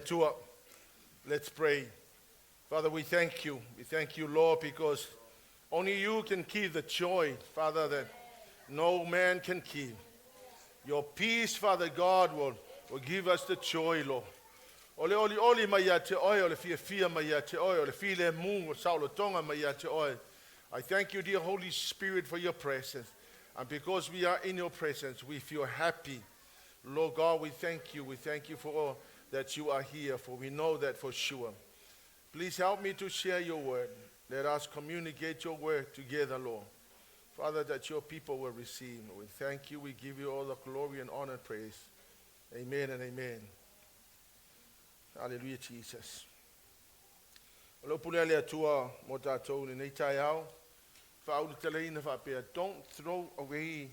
Atua. Let's pray. Father, we thank you. We thank you, Lord, because only you can keep the joy, Father, that no man can keep. Your peace, Father God, will give us the joy, Lord. O le olioli mai ia te oe, o le fiafia mai ia te oe, o le filemu, o saolotoga mai ia te oe. I thank you, dear Holy Spirit, for your presence. And because we are in your presence, we feel happy. Lord God, we thank you. We thank you for all that you are here, for we know that for sure. Please help me to share your word. Let us communicate your word together, Lord. Father, that your people will receive. We thank you. We give you all the glory and honor and praise. Amen and amen. Hallelujah, Jesus. O le upu lea a le Atua mo tatou lenei taeao, faaulutalaina faapea, don't throw away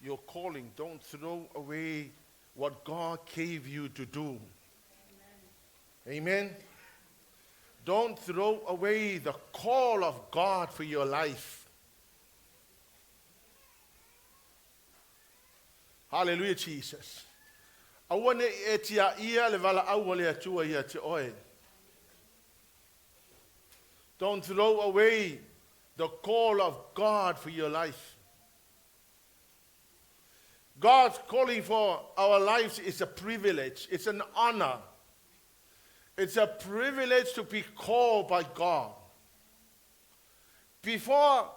your calling. Don't throw away what God gave you to do. Amen. Don't throw away the call of God for your life. Hallelujah, Jesus. Aua ne i e tiaia le valaau a le Atua ia te oe. Don't throw away the call of God for your life. God's calling for our lives is a privilege. It's an honor. It's a privilege to be called by God. Before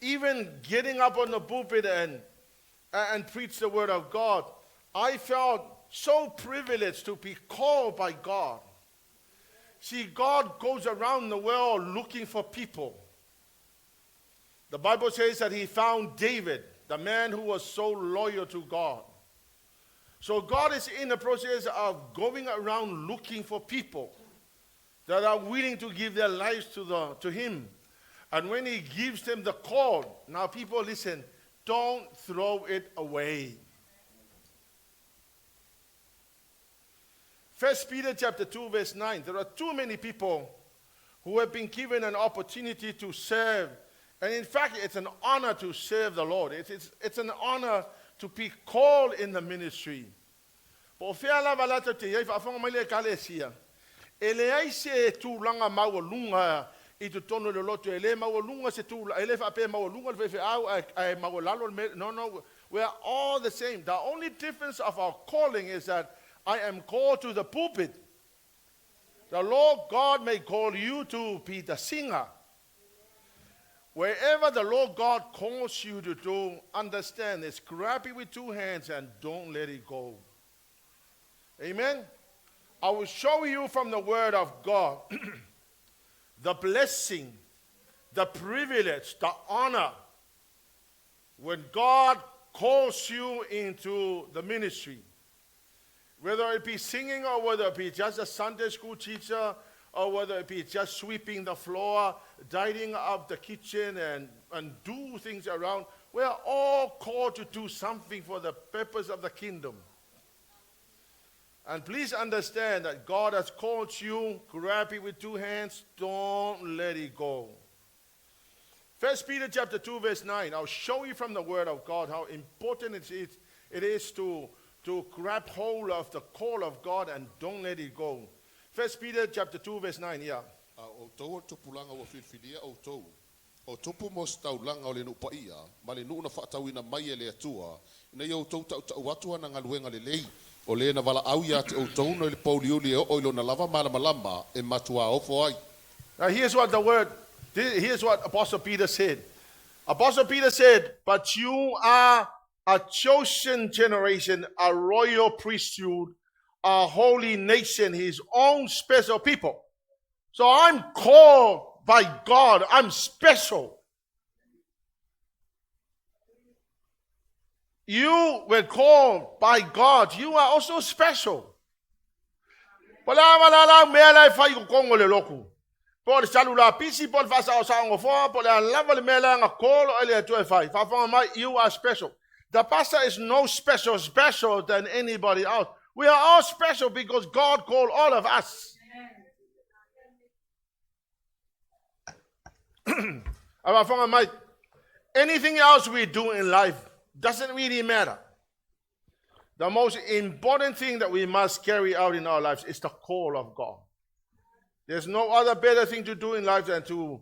even getting up on the pulpit and preach the word of God, I felt so privileged to be called by God. See, God goes around the world looking for people. The Bible says that he found David, the man who was so loyal to God. So God is in the process of going around looking for people that are willing to give their lives to him. And when he gives them the call, now people listen, don't throw it away. 1 Peter chapter 2 verse 9, there are too many people who have been given an opportunity to serve. And in fact, it's an honor to serve the Lord. It's an honor to be called in the ministry. Po o fea lava latou te i ai, faafofoga mai le Ekalesia, e leai se tulaga maualuga i totonu o le loto, e le maualuga se tulaga, e le faapea e maualuga le faifeau ae maualalo le mea, no, no, we are all the same. The only difference of our calling is that I am called to the pulpit. The Lord God may call you to be the singer. Wherever the Lord God calls you to do, understand this. Grab it with two hands and don't let it go. Amen? I will show you from the Word of God the blessing, the privilege, the honor when God calls you into the ministry. Whether it be singing or whether it be just a Sunday school teacher or whether it be just sweeping the floor, tidying up the kitchen and do things around. We are all called to do something for the purpose of the kingdom. And please understand that God has called you. Grab it with two hands. Don't let it go. 1 Peter chapter 2, verse 9. I'll show you from the word of God how important it is to grab hold of the call of God and don't let it go. 1 Peter chapter 2, verse 9. Yeah. A o outou o le tupulaga ua filifilia outou, o tupu mo se taulaga o le nuu paia, ma le nuu na faatauina mai e le Atua, ina ia outou tautau atu ana galuega lelei, o le na valaau ia te outou mai le pouliuli e oo i lona lava malamalama e matuā ofo ai. Now here's what the word, here's what Apostle Peter said. Apostle Peter said, but you are a chosen generation, a royal priesthood, a holy nation, his own special people. So I'm called by God. I'm special. You were called by God. You are also special. Po le a la la mea la e fai ko kongo le loku. Po o le salu lapisi, po o le faasaosao gofoa, po o le a lava le mea la nga kolo e le Atua e fai. Faafofoga mai, you are special. The pastor is no special special than anybody else. We are all special because God called all of us. A faafofoga mai, anything else we do in life doesn't really matter. The most important thing that we must carry out in our lives is the call of God. There's no other better thing to do in life than to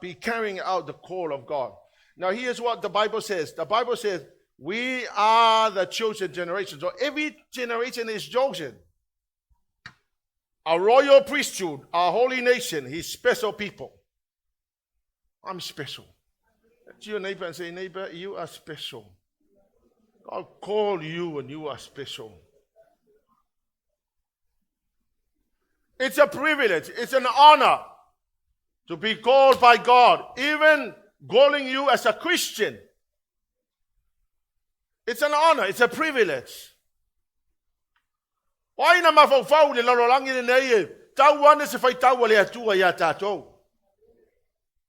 be carrying out the call of God. Now, here's what the Bible says. The Bible says, we are the chosen generation. So every generation is chosen. A royal priesthood, a holy nation, his special people. I'm special. To your neighbor and say, neighbor, you are special. God called you and you are special. It's a privilege. It's an honor to be called by God, even calling you as a Christian. It's an honor. It's a privilege. O ai na mafaufau le lalolagi lenei e tau ane se faitau a le Atua iā tatou.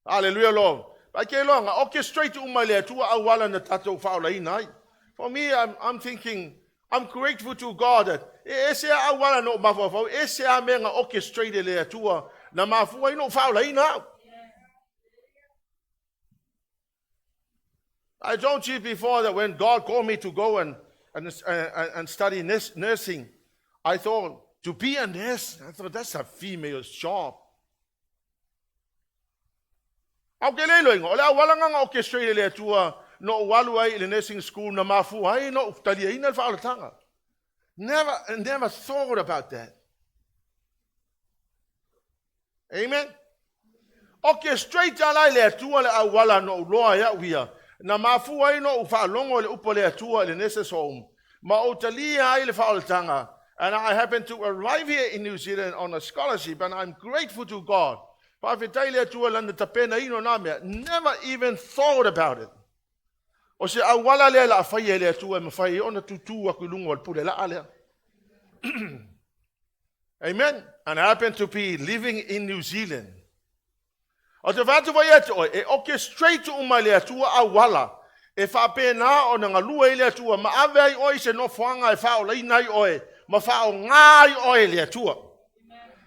Hallelujah, Lord. Ai ke loa orchestrate uma le Atua auala na tatou faaolaina ai. For me, I'm thinking, I'm grateful to God that e ese a auala na ou mafaufau, ese a mea na orchestrate e le Atua na mafua ai na ou faaolaina au. I told you before that when God called me to go and study nursing, I thought, to be a nurse, I thought that's a female's job. Au ke le iloiga, o le auala na orchestrate e le Atua na ou alu ai i le nursing school na mafua ai na ou taliaina le faaolataga. Never thought about that. Amen. Orchestrate ala i le Atua le auala na ou loa ai au ia. Na mafua ai na ou faalogo i le upu a le Atua i le nurses home. Ma ou talia ai le faaolataga. And I happened to arrive here in New Zealand on a scholarship, and I'm grateful to God. Faafetai le Atua lana tapenaina o nā mea. Never even thought about it. O se auala lea la faia e le Atua e mafai ai ona tutū aku i luga o le pule laa lea. Amen. And I happen to be living in New Zealand. O te fai atu foi ia te oe, e orchestrate uma e le Atua auala e faapena ona galue ai le Atua ma ave ai oe i se nofoaga e faaolaina ai oe ma faaaoga ai oe e le Atua.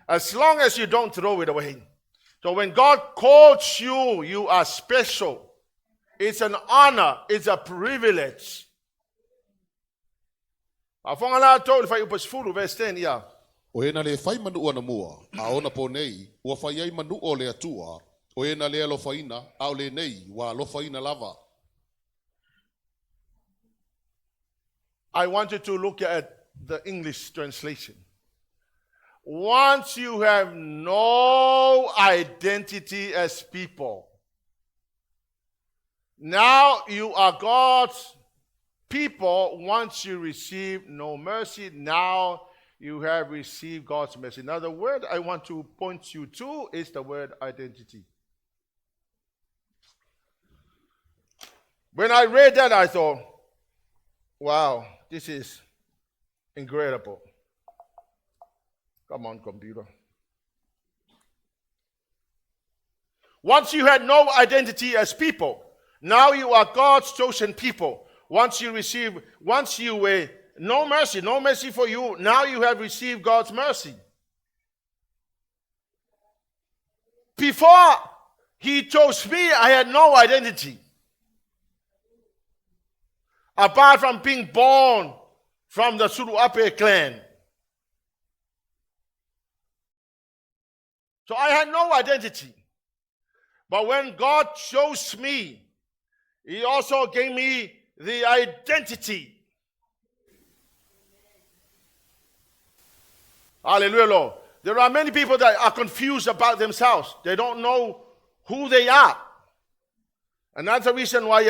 As long as you don't throw it away. So when God calls you, you are special. It's an honor. It's a privilege. Faafofoga la outou i le fuaiupu 10, verse 10, ia. O e na le fai ma nuu anamua, a o anapo nei, ua fai ai ma nuu o le Atua, o e na le alofaina, a o lenei, ua alofaina lava. I want you to look at the English translation. Once you have no identity as people, now you are God's people. Once you receive no mercy, now you have received God's mercy. Now, the word I want to point you to is the word identity. When I read that, I thought, wow, this is incredible. Come on, computer. Once you had no identity as people, now you are God's chosen people. Once you receive, once you were no mercy, no mercy for you, now you have received God's mercy. Before he chose me, I had no identity. Apart from being born from the Suluape clan. So I had no identity. But when God chose me, he also gave me the identity. Hallelujah, Lord. There are many people that are confused about themselves. They don't know who they are. And that's the reason why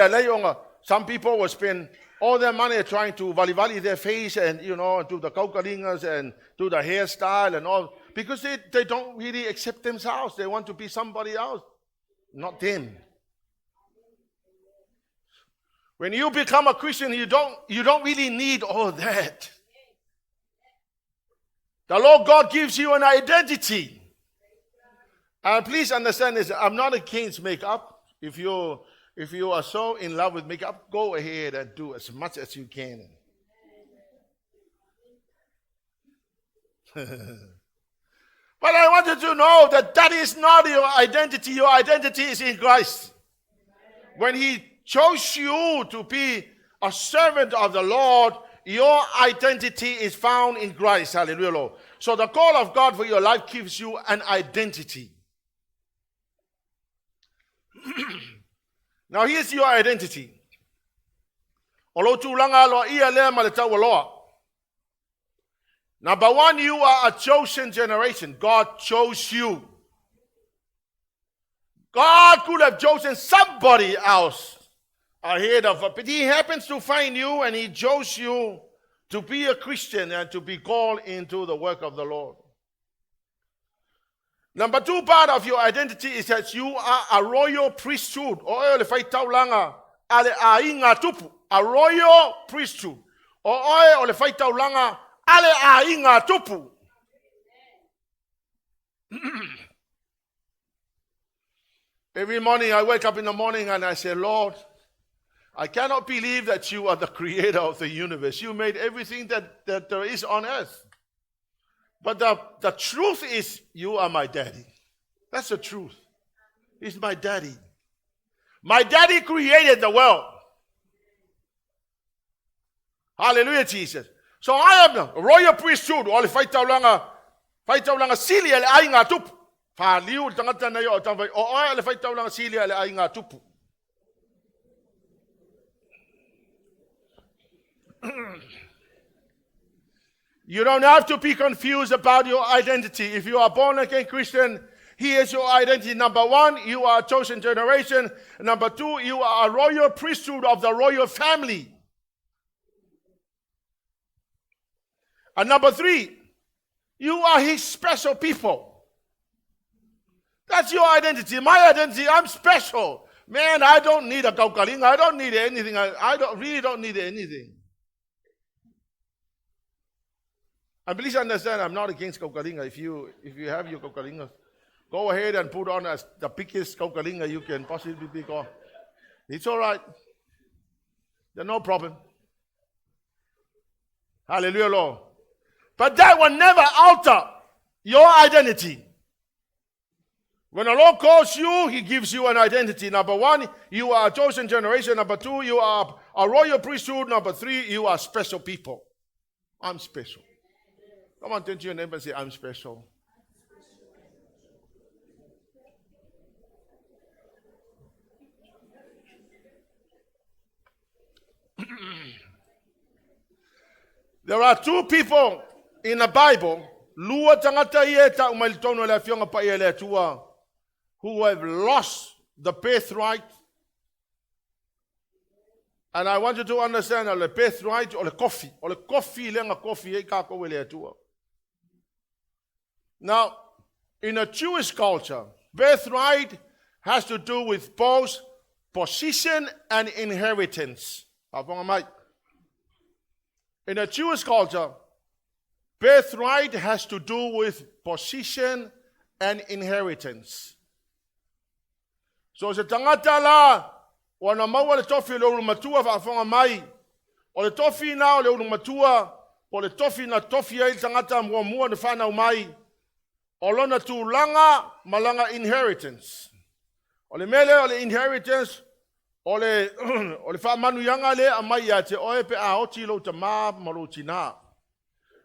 some people will spend all their money trying to valivali their face and, you know, do the kaukalingas and do the hairstyle and all, because they don't really accept themselves. They want to be somebody else, not them. When you become a Christian, you don't really need all that. The Lord God gives you an identity. And please understand this, I'm not against makeup. If you are so in love with makeup, go ahead and do as much as you can. But I want you to know that that is not your identity. Your identity is in Christ. When he chose you to be a servant of the Lord, Your identity is found in Christ. Hallelujah, Lord. So the call of God for your life gives you an identity. Now here's your identity. O lou tulaga aloaia lea ma le taualoa. Number one, you are a chosen generation. God chose you. God could have chosen somebody else ahead of, but he happens to find you and he chose you to be a Christian and to be called into the work of the Lord. Number two part of your identity is that you are a royal priesthood. O oe o le faitaulaga a le aiga tupu. A royal priesthood. O oe o le faitaulaga a le aiga tupu. Every morning I wake up in the morning and I say, Lord, I cannot believe that you are the creator of the universe. You made everything that there is on earth. But the truth is, you are my daddy. That's the truth. He's my daddy. My daddy created the world. Hallelujah, Jesus. So I am the royal priesthood. O le faitaulaga sili a le aiga tupu. Faliu le tagata nei o tawai. O oe le faitaulaga sili a le aiga tupu. You don't have to be confused about your identity. If you are born again Christian, here's your identity. Number one, you are a chosen generation. Number two, you are a royal priesthood of the royal family. And number three, you are his special people. That's your identity. My identity, I'm special. Man, I don't need a kaukalinga. I don't need anything. I don't really don't need anything. And please understand, I'm not against kaukalinga. If you have your kaukalinga, go ahead and put on as the biggest kaukalinga you can possibly pick on. It's all right. There's no problem. Hallelujah, Lord. But that will never alter your identity. When the Lord calls you, he gives you an identity. Number one, you are a chosen generation. Number two, you are a royal priesthood. Number three, you are special people. I'm special. Come on, turn to your neighbor and say, I'm special. There are two people in the Bible, lua tagata ia e ta'u mai totonu o le Afioga Paia a le Atua, who have lost the birthright. And I want you to understand the birthright o le kofi, o le kofi lea na kofi ai kākou e le Atua. Now, in a Jewish culture, birthright has to do with both position and inheritance. Faafofoga mai. In a Jewish culture, birthright has to do with position and inheritance. So se tagata la ua na maua le tofi o le ulumatua faafofoga mai, o le tofi na o le ulumatua, po o le tofi na tofi ai le tagata muamua na fanau mai, o lona tulaga ma lana inheritance. O le mea lea o le inheritance, o le, o le faamanuiaga lea aumai ia te oe pe a oti lou tamā ma lou tinā.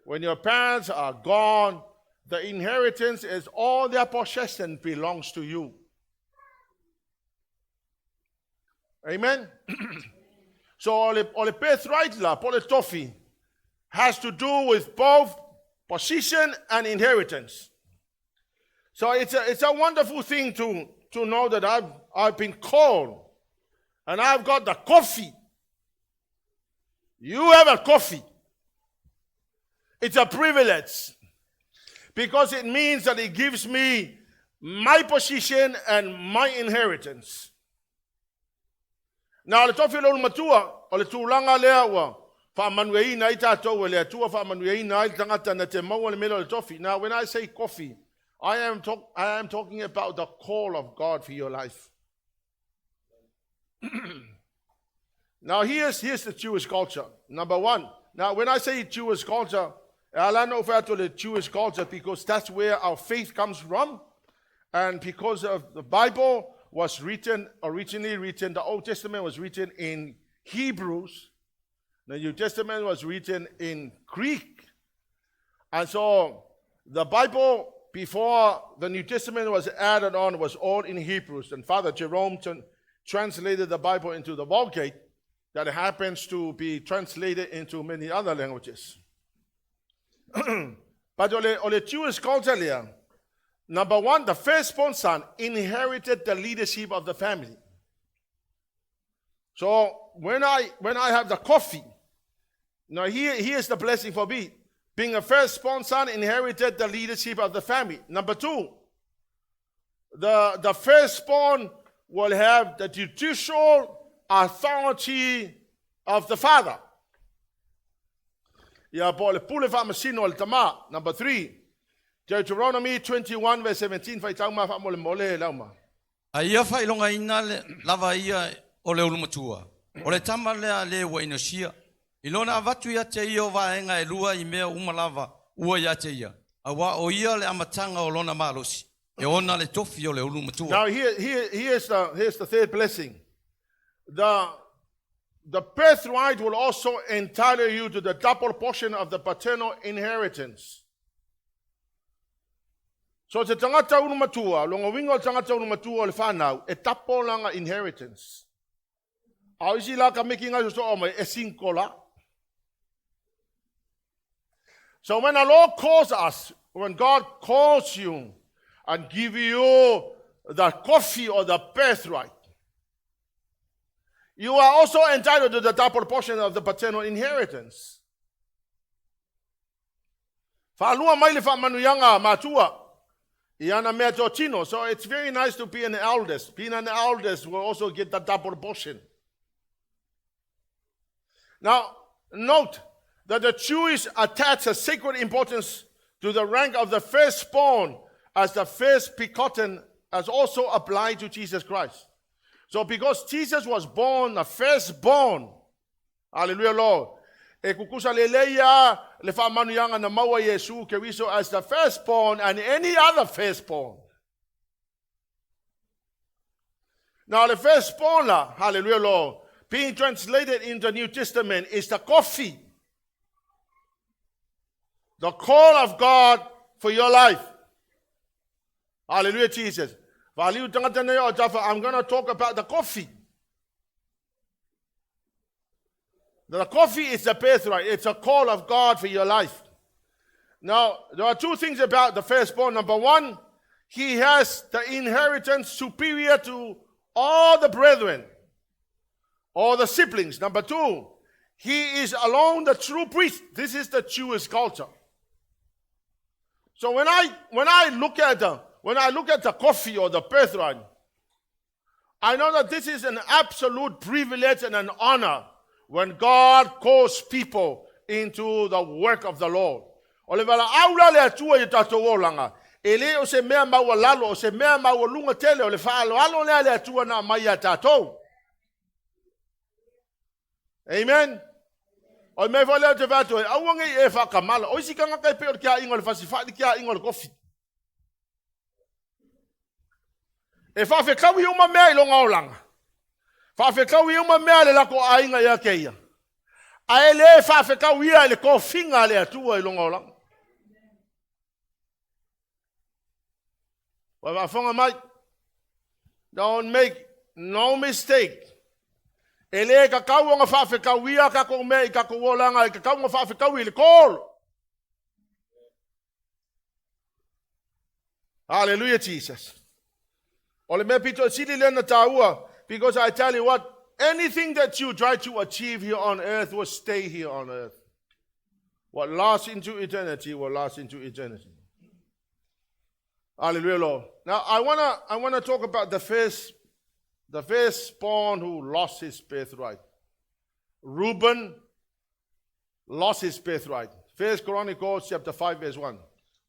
When your parents are gone, the inheritance is all their possession belongs to you. Amen? So o le birthright la, po o le tofi, has to do with both position and inheritance. So it's a wonderful thing to know that I've been called and I've got the coffee. You have a coffee. It's a privilege because it means that it gives me my position and my inheritance. Now, le tofi o le ulumatua, o le tulaga lea ua faamanuiaina ai tatou e le Atua, faamanuiaina ai le tagata na te maua le mea lea o le tofi. Now, when I say coffee, I am talking about the call of God for your life. Now, here's the Jewish culture. Number one. Now, when I say Jewish culture, e ala ona ou fai atu le Jewish culture because that's where our faith comes from. And because of the Bible was written, originally written, the Old Testament was written in Hebrews. The New Testament was written in Greek. And so the Bible before the New Testament was added on was all in Hebrews. And Father Jerome translated the Bible into the Vulgate that happens to be translated into many other languages. But o le Jewish culture lea, number one, the firstborn son inherited the leadership of the family. So when I have the coffee, now here's the blessing for me. Being a firstborn son inherited the leadership of the family. Number two, the firstborn will have the judicial authority of the father. Ia po le pule faamasino o le tamā. Number three, Deuteronomy 21 verse 17, faitau ma faamolemole lauma. A ia faailogaina le lava ia o le ulumatua. O le tama lea le ua inosia. I lona avatu ia te ia o vaega e lua i mea uma lava ua ia te ia. Auā o ia le amataga o lona malosi. E ona le tofi o le ulumatua. Now here's the third blessing. The birthright will also entitle you to the double portion of the paternal inheritance. So te tangata ulu matua, longa winga o tangata ulu matua o le whanau, e tapo langa inheritance. A isi la ka meki ngai so o mai e cinco la. So when the Lord calls us, when God calls you and give you the coffee or the birthright, you are also entitled to the double portion of the paternal inheritance. Faalua mai le faamanuiaga matua. Iana mea totino. So it's very nice to be an eldest. Being an eldest will also get the double portion. Now, note that the Jewish attach a sacred importance to the rank of the firstborn as the first begotten, as also applied to Jesus Christ. So because Jesus was born the firstborn, hallelujah, Lord, e kukusa leleia le faamanuiaga na maua Iesu Keriso as the firstborn and any other firstborn. Now the firstborn, hallelujah, Lord, being translated into the New Testament is the coffee. The call of God for your life. Hallelujah, Jesus. I'm going to talk about the coffee. The coffee is the birthright. It's a call of God for your life. Now, there are two things about the firstborn. Number one, he has the inheritance superior to all the brethren, all the siblings. Number two, he is alone the true priest. This is the Jewish culture. So when I look at the coffee or the birthright, I know that this is an absolute privilege and an honor when God calls people into the work of the Lord. O le valaau la le Atua i tatou olaga. E le o se mea maualalo, o se mea maualuga tele, o le faaaloalo lea le Atua na mai ia tatou. Amen. O me fo lea te whātua, aua nei e whakamala. O isi kanga kai pe o le kia ingo le fasifa, le kia ingo le kofi. E whawhekawi uma mea i longa olaga. Whawhekawi uma mea le lako ainga ia ke ia. A e le whawhekau ia i le kofinga le Atua i longa olaga. Wa mai. Don't make no mistake. E le ka kau nga whawhekau ia ka kou mea i ka kou olaga, i ka kau nga whawhekau i le kolo. Hallelujah, Jesus. O le mea pito sili le na tāua, because I tell you what, anything that you try to achieve here on earth will stay here on earth. What lasts into eternity will last into eternity. Hallelujah, Lord. Now I wanna talk about the firstborn who lost his birthright. Reuben lost his birthright. First Chronicles chapter 5 verse 1.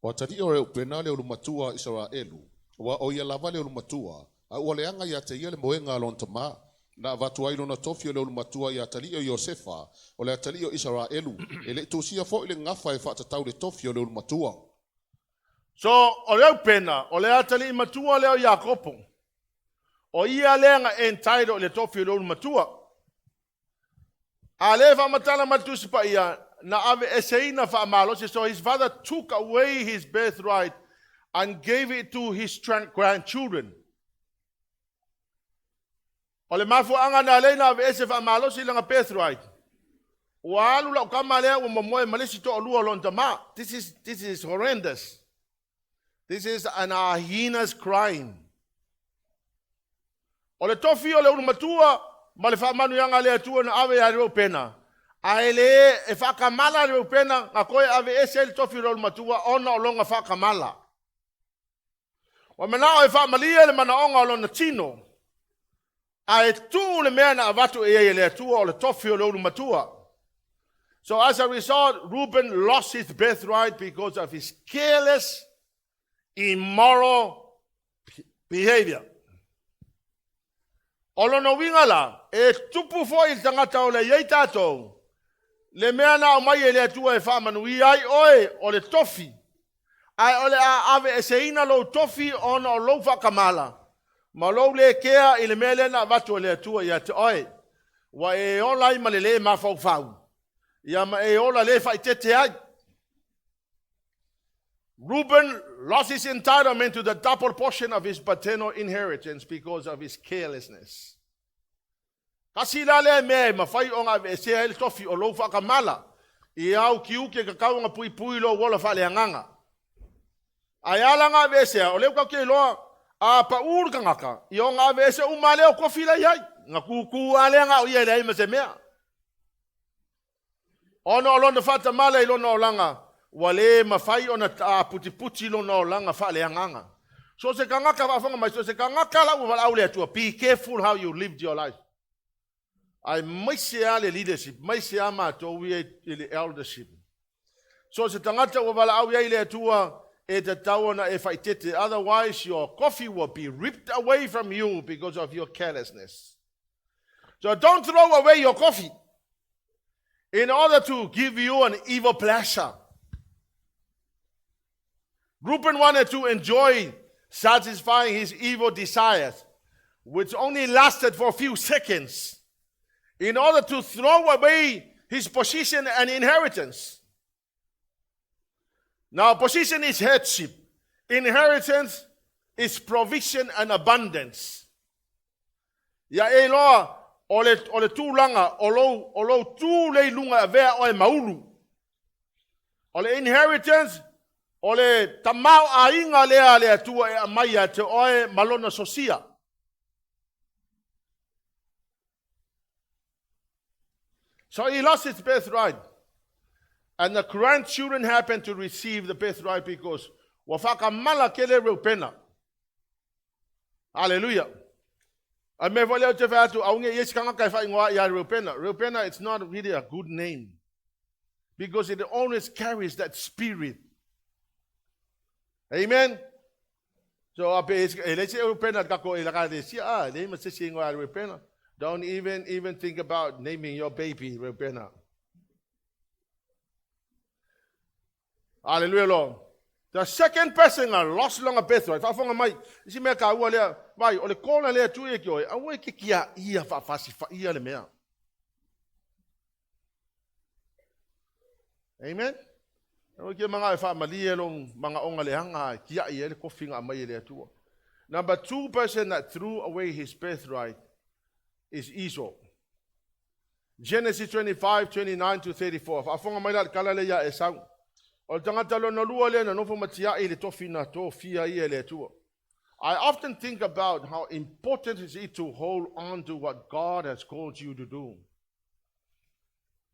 O atalii o Reupena le ulumatua Isaraelu, ua o ia lava le ulumatua, a ua leaga ia te ia le moega a lona tamā. Na avatu ai lona tofi o le ulumatua i atalii o Iosefa, o le atalii o Isaraelu, e le tusia foi le gafa e faatatau le tofi o le ulumatua. So, o Reupena, o le atalii matua lea o Iakopo. O ia lea na entitled le tofi o le ulumatua. A lea e faamatala mai le Tusi Paia, na aveeseina faamalosi. So his father took away his birthright and gave it to his grandchildren. O le mafuaaga na ala ai ona aveese faamalosi lana birthright, ua alu lau tama lea ua momoe ma le isi toalua o lona tama. This is horrendous. This is an heinous crime. O le tofi o le ulumatua ma le faamanuiaga a le Atua na ave ia Reupena. Ae le e faakamala Reupena na toe aveese ai le tofi o le ulumatua ona o lona faakamala. Ua manao e faamalie le manaoga o lona tino. Ae tuu le mea na avatu e ai e le Atua o le tofi o le ulumatua. So as a result, Reuben lost his birthright because of his careless, immoral behavior. O lona uiga la, e tupu foi i le tagata o le iai tatou, le mea na aumai e le Atua e faamanuia ai oe o le tofi, ae o le a aveeseina lou tofi ona o lou faakamala, ma lou le kea i le mea lea na avatu e le Atua ia te oe. Ua e ola ai ma le lē mafaufau, ia ma e ola le faaeteete ai. Reuben lost his entitlement to the double portion of his paternal inheritance because of his carelessness. Tasi la lea mea e mafai ona aveesea ai le tofi o lou faakamala. I au tiute tatau ona puipui lou ola faaleagaga. Ae ala na aveesea, o lea ua tatou te iloa a pau le tagata, ia ona aveese uma lea o tofi la i ai. Na tutu lava lea na o ia e leai ma se mea. Ona o lona faatamala i lona olaga, ua le mafai ona aputiputi lona olaga faaleagaga. So se tagata faafofoga mai, so se tagata la ua valaau le Atua, be careful how you live your life. Aemaise lava le leadership, maise lava matou ia i le eldership. So se tagata ua valaau i ai le Atua, e tatau ona e faaeteete. Otherwise, your coffee will be ripped away from you because of your carelessness. So don't throw away your coffee in order to give you an evil pleasure. Reuben wanted to enjoy satisfying his evil desires, which only lasted for a few seconds, in order to throw away his position and inheritance. Now, position is headship. Inheritance is provision and abundance. Ia e loa o le tulaga o lou tu le i luga e avea oe maulu. O le inheritance, o le tamaoaiga lea a le Atua e aumai ia te oe ma lona sosia. So he lost his birthright. And the grandchildren happened to receive the birthright because ua faakamala tele Reupena. Hallelujah. A me fo lea te fai atu, au nge isi tagata e faaigoa ia Reupena. Reupena, it's not really a good name, because it always carries that spirit. Amen. So ape e le se Reupena kako e la le sia ah le ma se se ngoa Reupena. Don't even think about naming your baby Reupena. Hallelujah, Lord. The second person na lost lona birthright. Faafofoga mai. Isi mea ka ua lea. Vai, o le kola lea tu e ki oe. Aua e ke kia ia faafasi fa ia le mea. Amen. Aua ke manga e faamalie lo manaoga leaga tiai ai le tofi na aumai e le Atua. Number two person that threw away his birthright is Esau. Genesis 25, 29 to 34. Faafofoga mai la le kala le ia Esau. O le tagata lona lua lea na nofo ma tiai le tofi na tofia ia e le Atua. I often think about how important it is to hold on to what God has called you to do.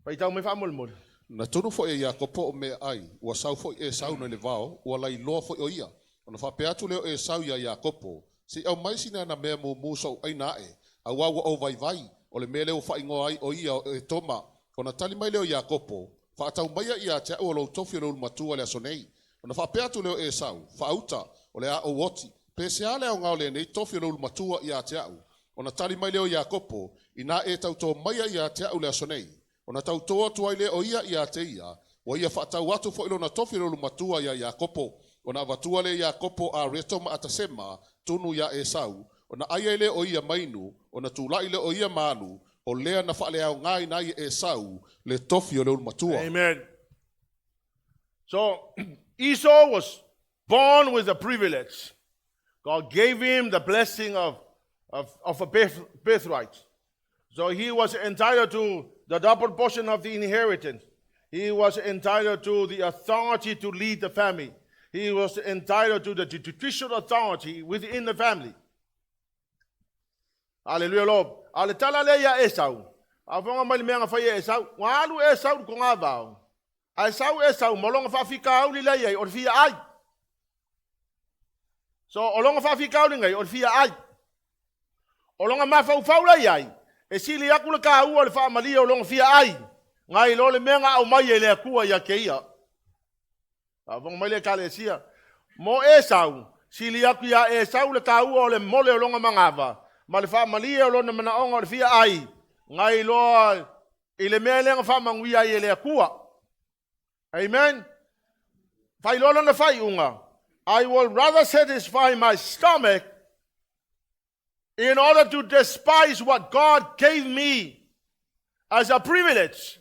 Faitau mai faamolemole. Na tunu foi e Iakopo o meaai, ua sau foi Esau nai le vao, ua lailoa foi o ia. Ona faapea atu lea o Esau ia Iakopo, se i aumai sina ana mea mumu so'u aina a'e, auā ua ou vaivai, o le mea lea ua faaigoa ai o ia o Etoma. Ona tali mai lea o Iakopo, faatau maia ia te a'u o lou tofi o le ulumatua le aso nei. Ona faapea atu lea o Esau, faauta, o le a ou oti, pe se a le aoga o lenei tofi o le ulumatua ia te a'u. Ona tali mai lea o Iakopo, inā e tautō maia ia te a'u le aso nei. Ona tautō atu ai lea o ia ia te ia, ua ia faatau atu foi lona tofi o le ulumatua ia Iakopo. Ona avatua lea Iakopo areto ma atasema, tunu ia Esau. Ona ai ai lea o ia ma inu, ona tula'i lea o ia ma alu, O lea na faaleaogaina ai e Esau le tofi o le ulumatua. Amen. So Esau was born with a privilege. God gave him the blessing of a birthright. So he was entitled to the double portion of the inheritance. He was entitled to the authority to lead the family. He was entitled to the judicial authority within the family. Hallelujah, Lord. A le tala le ia Esau. A fonga mai le mea nga fai e Esau. Ua alu Esau i konga vao. A Esau Esau, ma longa whaafika au li lei ai, o le fia ai. So, o longa whaafika au li ngai, o le fia ai. O longa mafaufau lei ai, e sili aku le ka ua le whaamalia o longa fia ai. Ngai lo le mea nga au mai e le akua ia ke ia. A fonga mai le kalesia. Mo Esau, sili aku ia Esau le ka ua o le mole o longa mangava. Ma le whaamalia o lona manaonga o le fia ai. Ngai loa i le mea lenga whaamanguia ai e le akua. Amen. Fai lola na fai unga. I will rather satisfy my stomach in order to despise what God gave me as a privilege.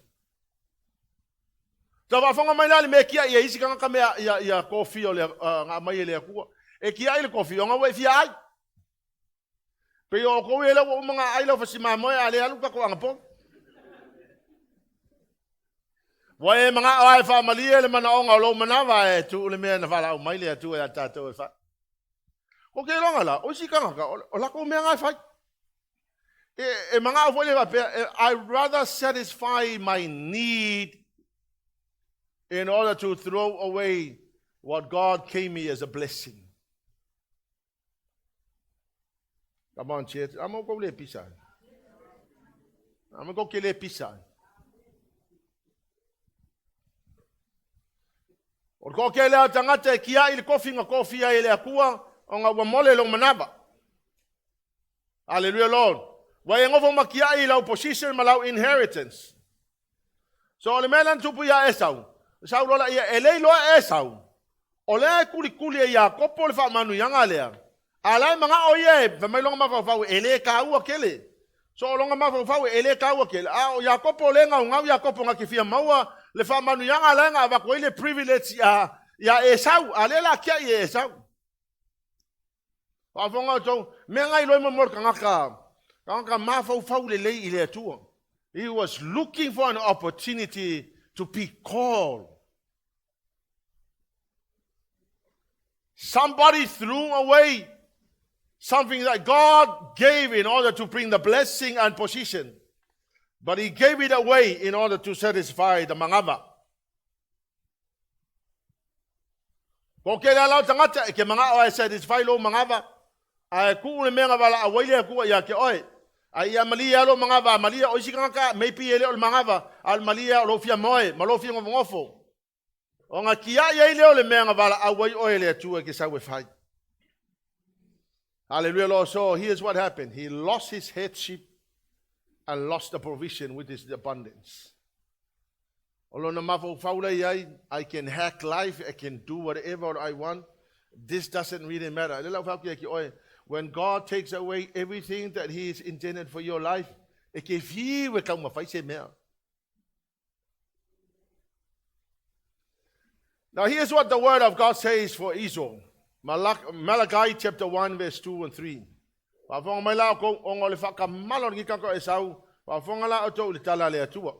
Ta whaafonga mai la le mea kia ia isi kanga mea ia ia kofi o le ngā mai e le akua. E kia ai le kofi o ngā wei fia ai. Pe o ko ele o mga ai lau fasima moe a le alu ka ko anga po. Wa e mga o ai whaamalia le mana o ngā lo manawa e tu le mea na whala au mai le atu e a tātou e wha. Ko ke longa la, o isi kanga ka, o lako mea ngai whai. E mga au le wapea, I rather satisfy my need in order to throw away what God gave me as a blessing. Come on, church. I'm going to go le pisa. I'm going to go le pisa. O ko ke lea tangata e kia i le kofi nga kofi ai le akua o nga ua mole lo manava. Hallelujah, Lord. Wa e ngofo makia i lau position ma lau inheritance. So o le mea lan tupu ia Esau. Esau lola ia e lei loa Esau. O lea e kuli kuli e Iakopo le whaamanu ianga lea. A lai manga o ia e mai longa mawhawhau e le ka ua kele. So o longa mawhawhau e le ka ua kele. A o Iakopo le ngau ngau Iakopo nga ki fia maua le whaamanu ianga lea nga awako i le privilege ia Esau. A le la kia i Esau. Whaafonga o tau, mea ngai loi mo kangaka. Kangaka mawhawhau le lei i le atua. He was looking for an opportunity to be called. Somebody threw away something that God gave in order to bring the blessing and position. But he gave it away in order to satisfy the mangava. Ko ke la lau tangata e ke manga o e satisfy lo mangava. A e ku le mea wala a waile aku ia ke oe. A ia malia lo mangava, malia o isi kangaka, meipi ele o le mangava, a malia o lo fia moe, ma lo fia ngofo. O ngā kia ia ile o le mea wala a wai oe le atua ke sau e whai. Hallelujah, Lord. So here's what happened. He lost his headship and lost the provision, which is the abundance. Olona mafau iai, I can hack life, I can do whatever I want. This doesn't really matter. When God takes away everything that He is intended for your life, e ke fiwe ka uma se mea. Now here's what the word of God says for Esau. Malachi chapter 1 verse 2 and 3. Whafonga mai la o o le whakamalo ni kako Esau. Whafonga la o tō le tala le atua.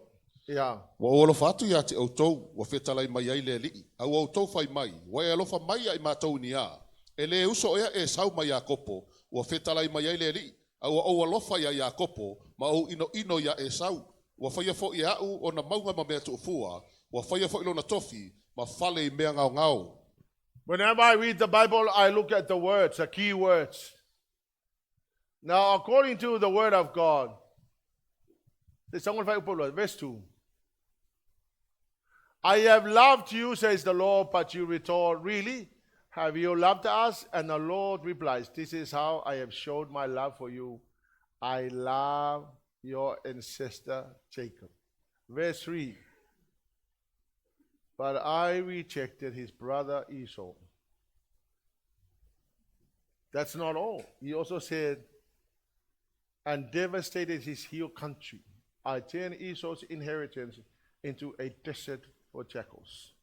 Ia. Ua o alofa atu ia te outou, ua fetalai mai ai le alii. A ua outou fai mai, ua e alofa mai ai mātou ni a. E le uso ea Esau mai Iakopo, ua fetalai mai ai le alii. A ua ou alofa ia Iakopo, ma ou ino ino ia Esau. Ua whaia fo i au o na maunga ma mea tuufua, ua whaia fo i lona tofi, ma fale i mea ngao ngao. Whenever I read the Bible, I look at the words, the key words. Now, according to the word of God, verse 2. I have loved you, says the Lord, but you retort, really? Have you loved us? And the Lord replies, this is how I have showed my love for you. I love your ancestor Jacob. Verse 3. But I rejected his brother Esau. That's not all. He also said, and devastated his hill country. I turned Esau's inheritance into a desert for jackals.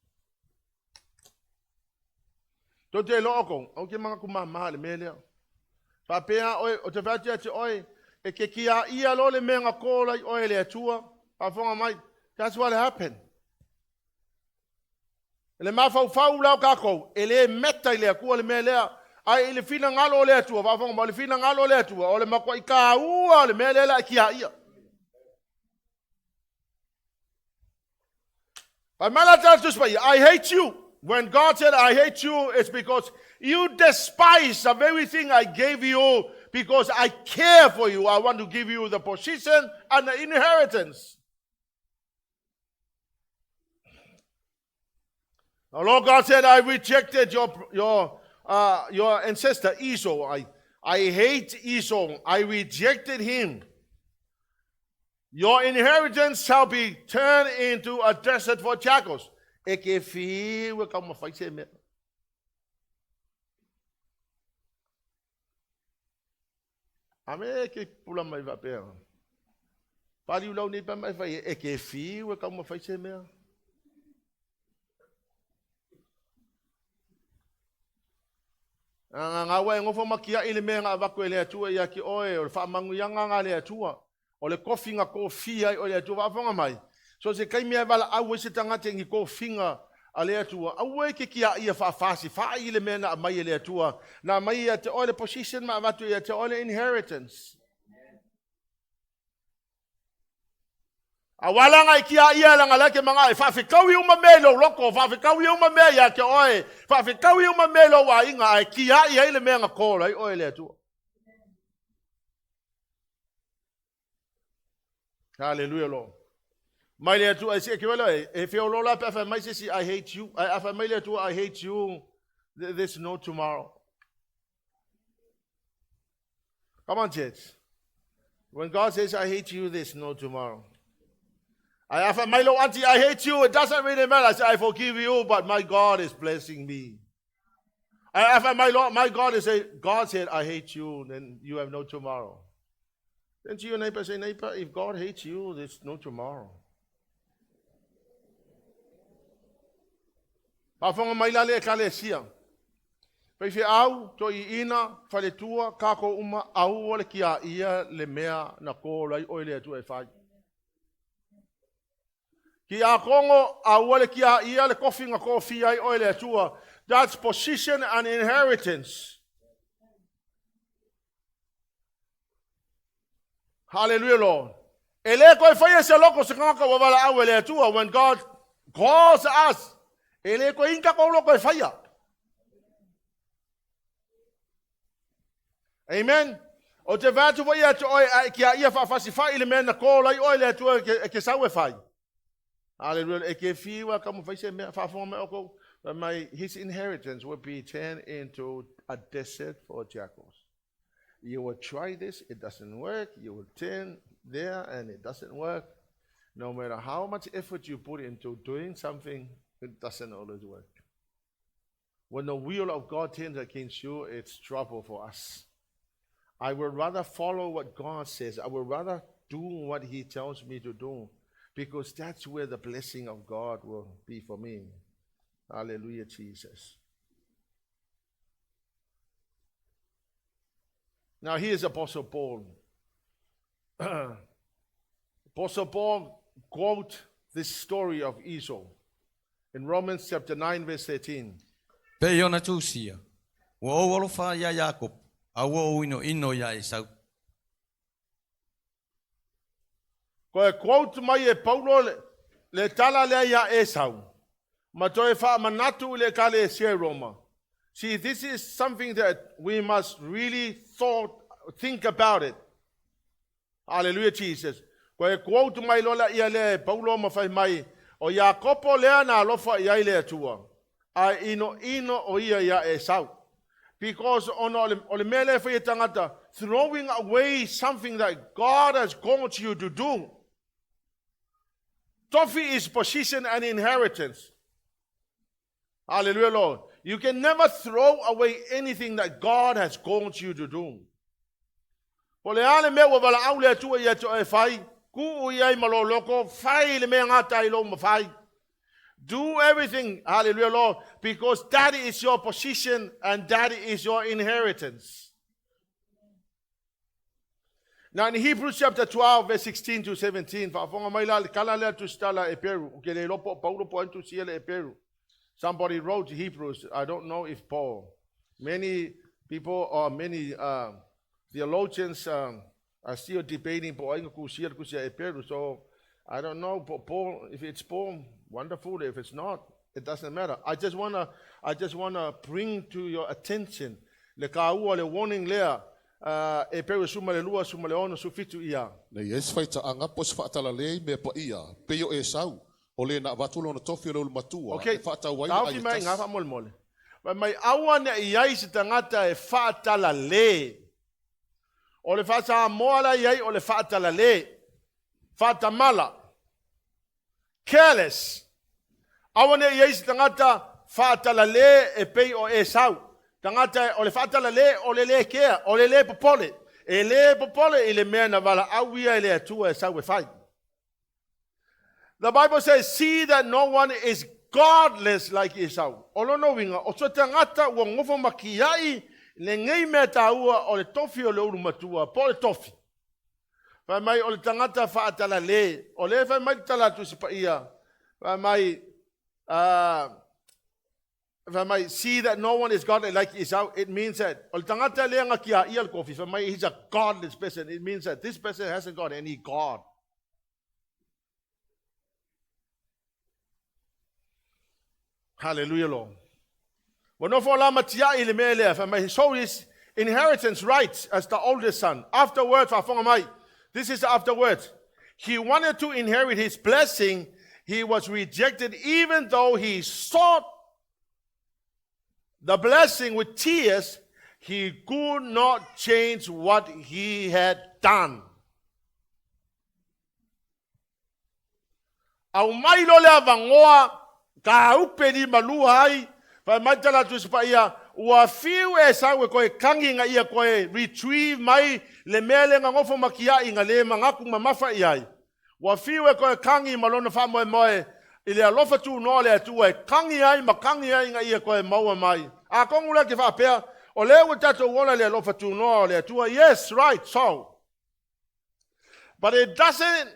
Tou te iloa oukou, ou te manatu mama i le mea lea. Faapea oe, o te fai atu ia te oe, e ke tiaia loa le mea na call ai oe e le Atua, faafofoga mai, that's what happened. Le mafaufau la o tatou, e le meta i le Atua le mea lea. Ae i le finagalo o le Atua, faafofoga mai, o le finagalo o le Atua, o le matuai taua o le mea lea o le a e tiaia. Fai mai la le Tusi Paia, I hate you. When God said, I hate you, it's because you despise the very thing I gave you because I care for you. I want to give you the position and the inheritance. The Lord God said, I rejected your ancestor Esau. I hate Esau. I rejected him. Your inheritance shall be turned into a desert for jackals. E ke fiu e taumafai se mea. A me e ke pula mai faapea. Paliu lau nei pa mai fai e ke fiu e taumafai se mea. A ngā wai ngofo makia i le mea ngā avatu e le Atua ia ki oe, o le faamanuiaga ngā le Atua. O le tofiga tofia ai oe e le Atua faafofoga mai. So se taimi e valaau ai se tagata i ni tofiga a le Atua, aua e te tiaia faafasi, fai le mea na aumai e le Atua. Na aumai ia te oe le position ma avatu ia te oe le inheritance. Aua laga e tiaia leaga la e te manao e faafetaui uma mea i lou loto, faafetaui uma mea ia te oe, faafetaui uma mea i lou aiga, ae tiai ai le mea na call ai oe e le Atua. Hallelujah, Lord. Mai le Atua, e se ke wala, e feoloolo la pe a fai mai se isi, I hate you. Ae a fai mai le Atua, I hate you, there's no tomorrow. Come on, church. When God says, I hate you, there's no tomorrow. Ae a fai mai lou auntie, I hate you, it doesn't really matter. I say, I forgive you, but my God is blessing me. Ae a fai mai lo, my God is say, God said, I hate you, then you have no tomorrow. Then to your neighbor, say, neighbor, if God hates you, there's no tomorrow. Faafofoga mai la le ekalesia. Faifeau, toeaiina, faletua, kākou uma, aua le tiaia le mea na call ai oe e le Atua e fai. Kiakono, aua le tiaia le tofi na tofia ai oe e le Atua. That's position and inheritance. Hallelujah, Lord. E le toe faia se loko o se tagata ua valaau e le Atua. When God calls us, e le toe i ai ni tatou loko e faia. Amen. Ou te vaai atu foi ia te oe, a e tiaia faafasifai i le mea na call ai oe e le Atua e te sau e fai. Hallelujah. E ke fiu a taumafai se mea, faafofoga mai outou, fai mai, his inheritance will be turned into a desert for jackals. You will try this, it doesn't work. You will turn there and it doesn't work. No matter how much effort you put into doing something, it doesn't always work. When the will of God turns against you, it's trouble for us. I would rather follow what God says. I would rather do what He tells me to do, because that's where the blessing of God will be for me. Hallelujah, Jesus. Now, here's Apostle Paul. Apostle Paul quote this story of Esau in Romans chapter 9, verse 13. Pei ona tusia, ua ou alofa iā Iakopo, a ua ou inoino iā Esau. Toe quote mai e Paulo le tala lea iā Esau, ma toe faamanatu i le Ekalesia i Roma. See, this is something that we must really thought, think about it. Hallelujah, Jesus. Toe quote mai loa laia lea e Paulo ma fai mai, o Iakopo lea na alofa i ai le Atua, ae inoino o ia iā Esau. Because ona o le mea lea e fai e tagata, throwing away something that God has called you to do. Tofi is position and inheritance. Hallelujah, Lord. You can never throw away anything that God has called you to do. Po o le a le mea ua valaau le Atua ia te oe e fai, tuu i ai ma lou loto, fai le mea e gata ai lou mafai. Do everything, hallelujah, Lord, because that is your position and that is your inheritance. Now in Hebrews chapter 12, verse 16 to 17, faafofoga mai la le tala lea tusitala Eperu, ou te le iloa po o Paulo po o ai na tusia le Eperu. Somebody wrote Hebrews, I don't know if Paul. Many people or many theologians are still debating po o ai na tusia le tusi a Eperu. So I don't know po o Paul, if it's Paul, wonderful. If it's not, it doesn't matter. I just wanna bring to your attention le taua le warning lea Eperu 12, 16, 17 ia. Ne i ai se faitaaga po o se faatalalē i mea paia, pei o Esau, o le na avatu lona tofi o le ulumatua, Okay, e faatau ai le taofi ai e mai ngā tasi. faamolemole. Fai mai aua ne i ai se tagata e faatalale. O le faasamoa la i ai o le faatalale. Faatamala. Careless. Aua ne i ai se tagata faatalale e pei o Esau. Tagata o le faatalale o le le kea, o le le popole. E le popole i le mea na valaau ia e le Atua e sau e fai. The Bible says, see that no one is godless like Esau. O lona uiga, o se tagata ua nofo ma kiai lenei mea taua o le tofi o le ulumatua, po o le tofi. Fai mai o le tagata faatalale, o le fai mai le tala Tusi Paia, fai mai, see that no one is godless like Esau. It means that, o le tagata lea na kiaia le tofi, fai mai, he's a godless person. It means that this person hasn't got any God. Hallelujah, Lord. Ua nofo la ma tiai le mea lea, fai mai, he sold his inheritance rights as the oldest son. Afterwards, faafofoga mai. This is afterwards. He wanted to inherit his blessing. He was rejected even though he sought the blessing with tears. He could not change what he had done. Aumai loa le avanoa, taupe limalua ai, fai mai tala Tusi Paia, ua fiu Esau e toe kagi ina ia toe retrieve mai le mea lea na nofo ma tiai na le manatu mamafa i ai. Ua fiu e toe kagi ma lona faamoemoe i le alofa tunoa o le Atua e kagi ai ma kagi ai ina ia toe maua mai. Atonu la e te faapea, o lea ua tatou ola i le alofa tunoa o le Atua. Yes, right, so. But it doesn't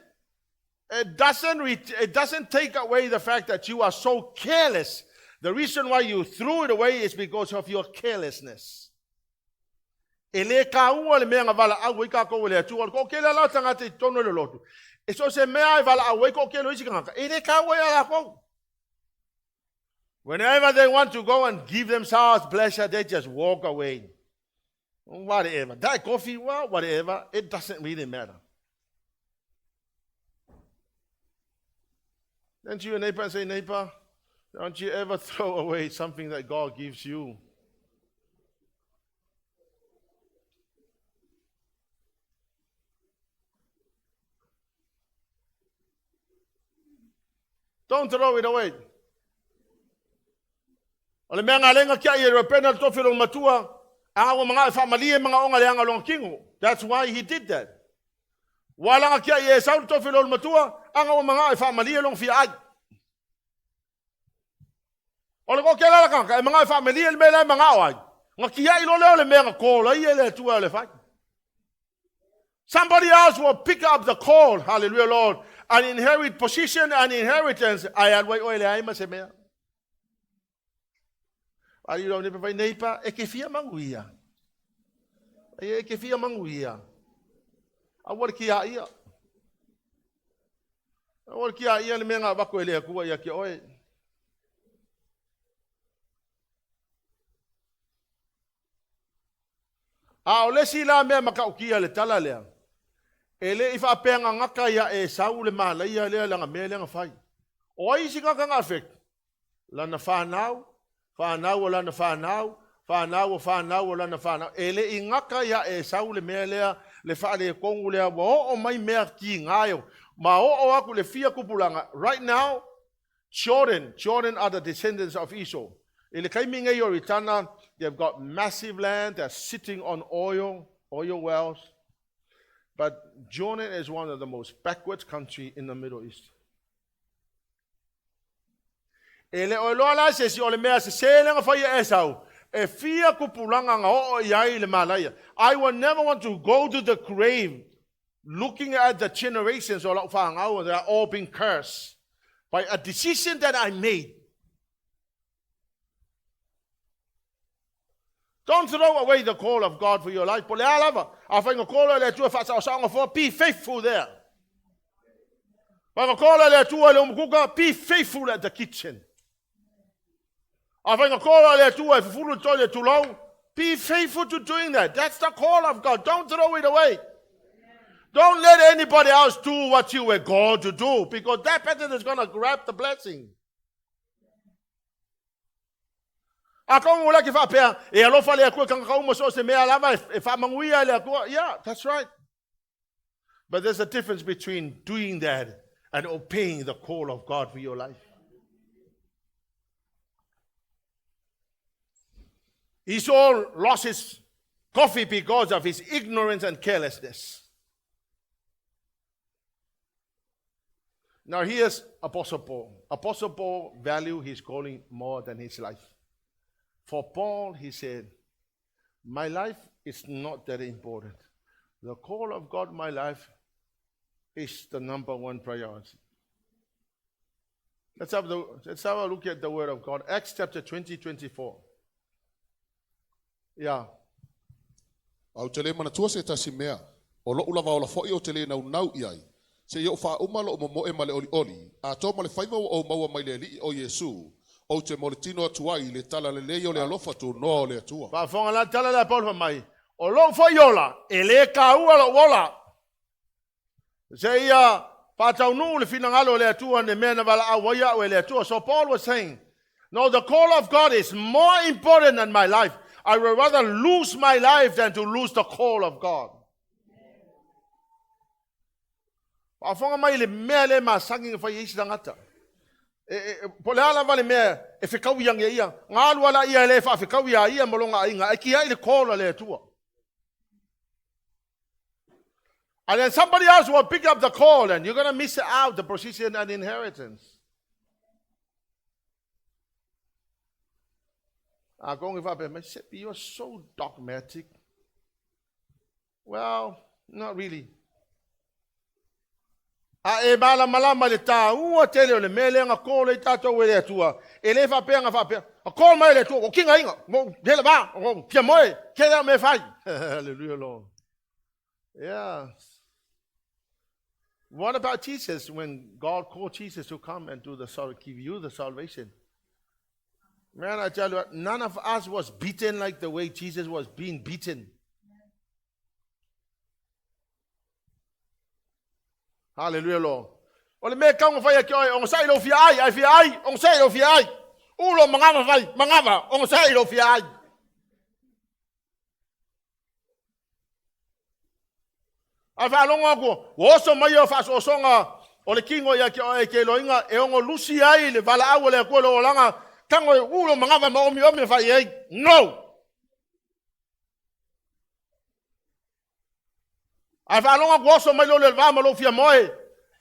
take away the fact that you are so careless. The reason why you threw it away is because of your carelessness. E le kaua le mea na valaau ai tatou e le Atua. O le toatele la o tagata i totonu o le lotu. E so o se mea e valaau ai toatele o isi tagata. E le taua ia latou. Whenever they want to go and give themselves pleasure, they just walk away. Whatever. That coffee, well, whatever. It doesn't really matter. Turn to your neighbor and say, "Neighbor, don't you ever throw away something that God gives you." Don't throw it away. O le mea na lenga kia i e Reupena le tofi o le matua, a ua manaʻo e faamalie manaʻoga leaga o lona tino. That's why he did that. Ua laga kia i Esau le tofi o le matua, aga ua manaʻo e faamalie lona fia ai. O le toatele la tagata, e manaʻo e faamalie le mea la e manaʻo ai. Na kiai loa lea o le mea na call ai e le Atua e le fai. Somebody else will pick up the call, hallelujah, Lord, and inherit position and inheritance. Ae alu ai oe leai ma se mea. Ali lo ne fai neighbor, e ke fia manuia. E ke fia manuia. Aua le kiaia. Aua le kiaia le mea na avatu e le Atua ia te oe. A o le isi la mea matautia le tala lea. E le i faapea gagata ia Esau le malaia lea lana mea lea na fai. O ai isi tagata na affect? Lana fanau, fanau o lana fanau, fanau o fanau o lana fanau. E le i gata ia Esau le mea lea, le faaletonu lea, ua oo mai mea kiga e ma oo aku le fia tupulaga. Right now, children are the descendants of Esau. I le taimi nei o Ritana, they've got massive land, they're sitting on oil wells. But Jordan is one of the most backward country in the Middle East. E le o iloa la se isi o le mea sesē lea na fai e Esau, e fia tupulaga na oo i ai le malaia. I will never want to go to the grave looking at the generations o lau fanau, they are all being cursed by a decision that I made. Don't throw away the call of God for your life. Po le a lava, afai na call le Atua faasaosaoga foa, be faithful there. Afai na call le Atua le umukuka, be faithful at the kitchen. Afai na call le Atua e fufulu le toilet tulou, be faithful to doing that. That's the call of God. Don't throw it away. Don't let anybody else do what you were called to do, because that person is going to grab the blessing. A kongo la ke faapea, e alofa le Atua i tagata uma so o se mea lava e faamanuia e le Atua. Yeah, that's right. But there's a difference between doing that and obeying the call of God for your life. Esau lost his coffee because of his ignorance and carelessness. Now here's Apostle Paul. Apostle Paul valued his calling more than his life. For Paul, he said, my life is not that important. The call of God, my life, is the number one priority. Let's have a look at the word of God. Acts chapter 20, 24. Yeah. A ou te le manatua se tasi mea, o lo'u lava ola fo'i ou te le naunau i ai, seia ou faauma lo'u momoe ma le olioli, atoa ma le faiva ua ou maua mai le Alii o Iesu, ou te moletino atu ai i le talalelei o le alofa tunoa o le Atua. Faafofoga la tala lea a Paulo fai mai, o lou foi ola, e le taua lou ola. Seia faataunuu le finagalo o le Atua le mea na valaau ai au e le Atua. So Paul was saying, no, the call of God is more important than my life. I would rather lose my life than to lose the call of God. Faafofoga mai le mea le masani na fai ai isi tagata. E, po le a lava le mea e fekaui ange ia, ngā alu ala ia e le faafekaui a ia ma longa aiga, e kia i le call a le Atua. And then somebody else will pick up the call and you're going to miss out the position and inheritance. A kongi whape mai, Sepi, you're so dogmatic. Well, not really. A e malamalama i le taua tele o le mea lea na call ai tatou e le Atua. E le faapea na faapea, a call mai le Atua, o kinga inga, mo hele ba, o fia moe, ke lea me fai. Hallelujah, Lord. Yeah. What about Jesus when God called Jesus to come and do the give you the salvation? Man, I tell you, none of us was beaten like the way Jesus was being beaten. Hallelujah, Lord. O le mea kaunga fai a ke oe, ogasai lou fia ai, ai fia ai, ogasai lou fia ai. Ulo mangava fai, mangava, ogasai lou fia ai. Ae faalogo atu, ua oso mai o faasoasoga o le kino ia te oe ke loiga e ono lusi ai le valaau o le Atua i lou olaga, tago e ulo manava ma omiomi e fai ai. No! Ae faalogo atu oso mai lou le va ma lou fia moe,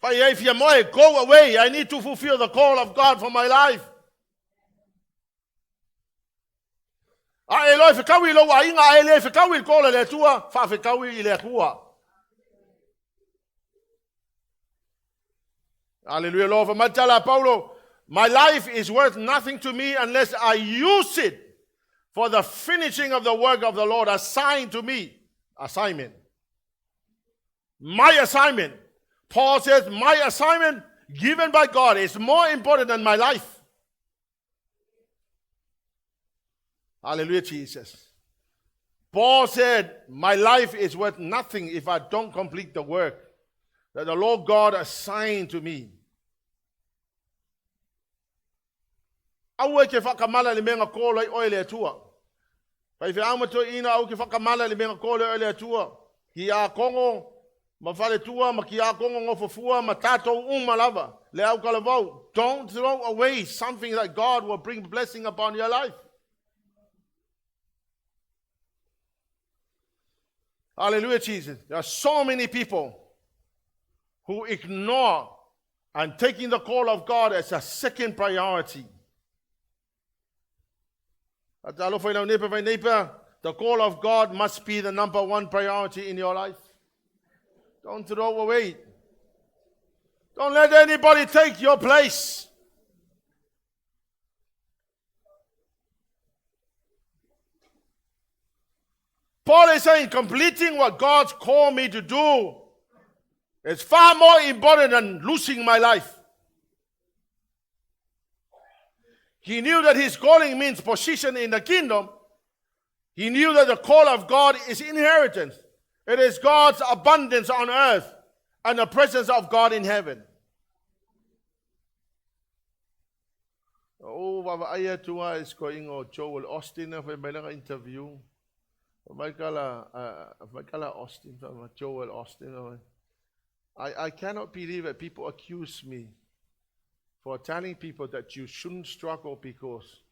fai ai fia moe, go away, I need to fulfill the call of God for my life. A e loa e fekaui i lou aiga, a e le fekaui i le call a le Atua, faafekaui i le Atua. Hallelujah, Lord. Fa mai tala a Paulo, my life is worth nothing to me unless I use it for the finishing of the work of the Lord assigned to me. Assignment. My assignment. Paul says, my assignment given by God is more important than my life. Hallelujah, Jesus. Paul said, my life is worth nothing if I don't complete the work that the Lord God assigned to me. Aua ke whakamala le mea kōla i oe le Atua. Pai whe ama toi ina au ke whakamala le mea kōla i oe le Atua. Ki a kongo, ma whaletua, ma ki a kongo ngofofua, ma tātou uma lava. Le au kalavau. Don't throw away something that God will bring blessing upon your life. Hallelujah, Jesus. There are so many people who ignore and taking the call of God as a second priority. The call of God must be the number one priority in your life. Don't throw away. Don't let anybody take your place. Paul is saying completing what God's called me to do is far more important than losing my life. He knew that his calling means position in the kingdom. He knew that the call of God is inheritance. It is God's abundance on earth and the presence of God in heaven. Oh, vaavaai atu a is going o Joel Osteen fai mai lana interview. Michaela Osteen, Joel Osteen. I cannot believe that people accuse me for telling people that you shouldn't struggle because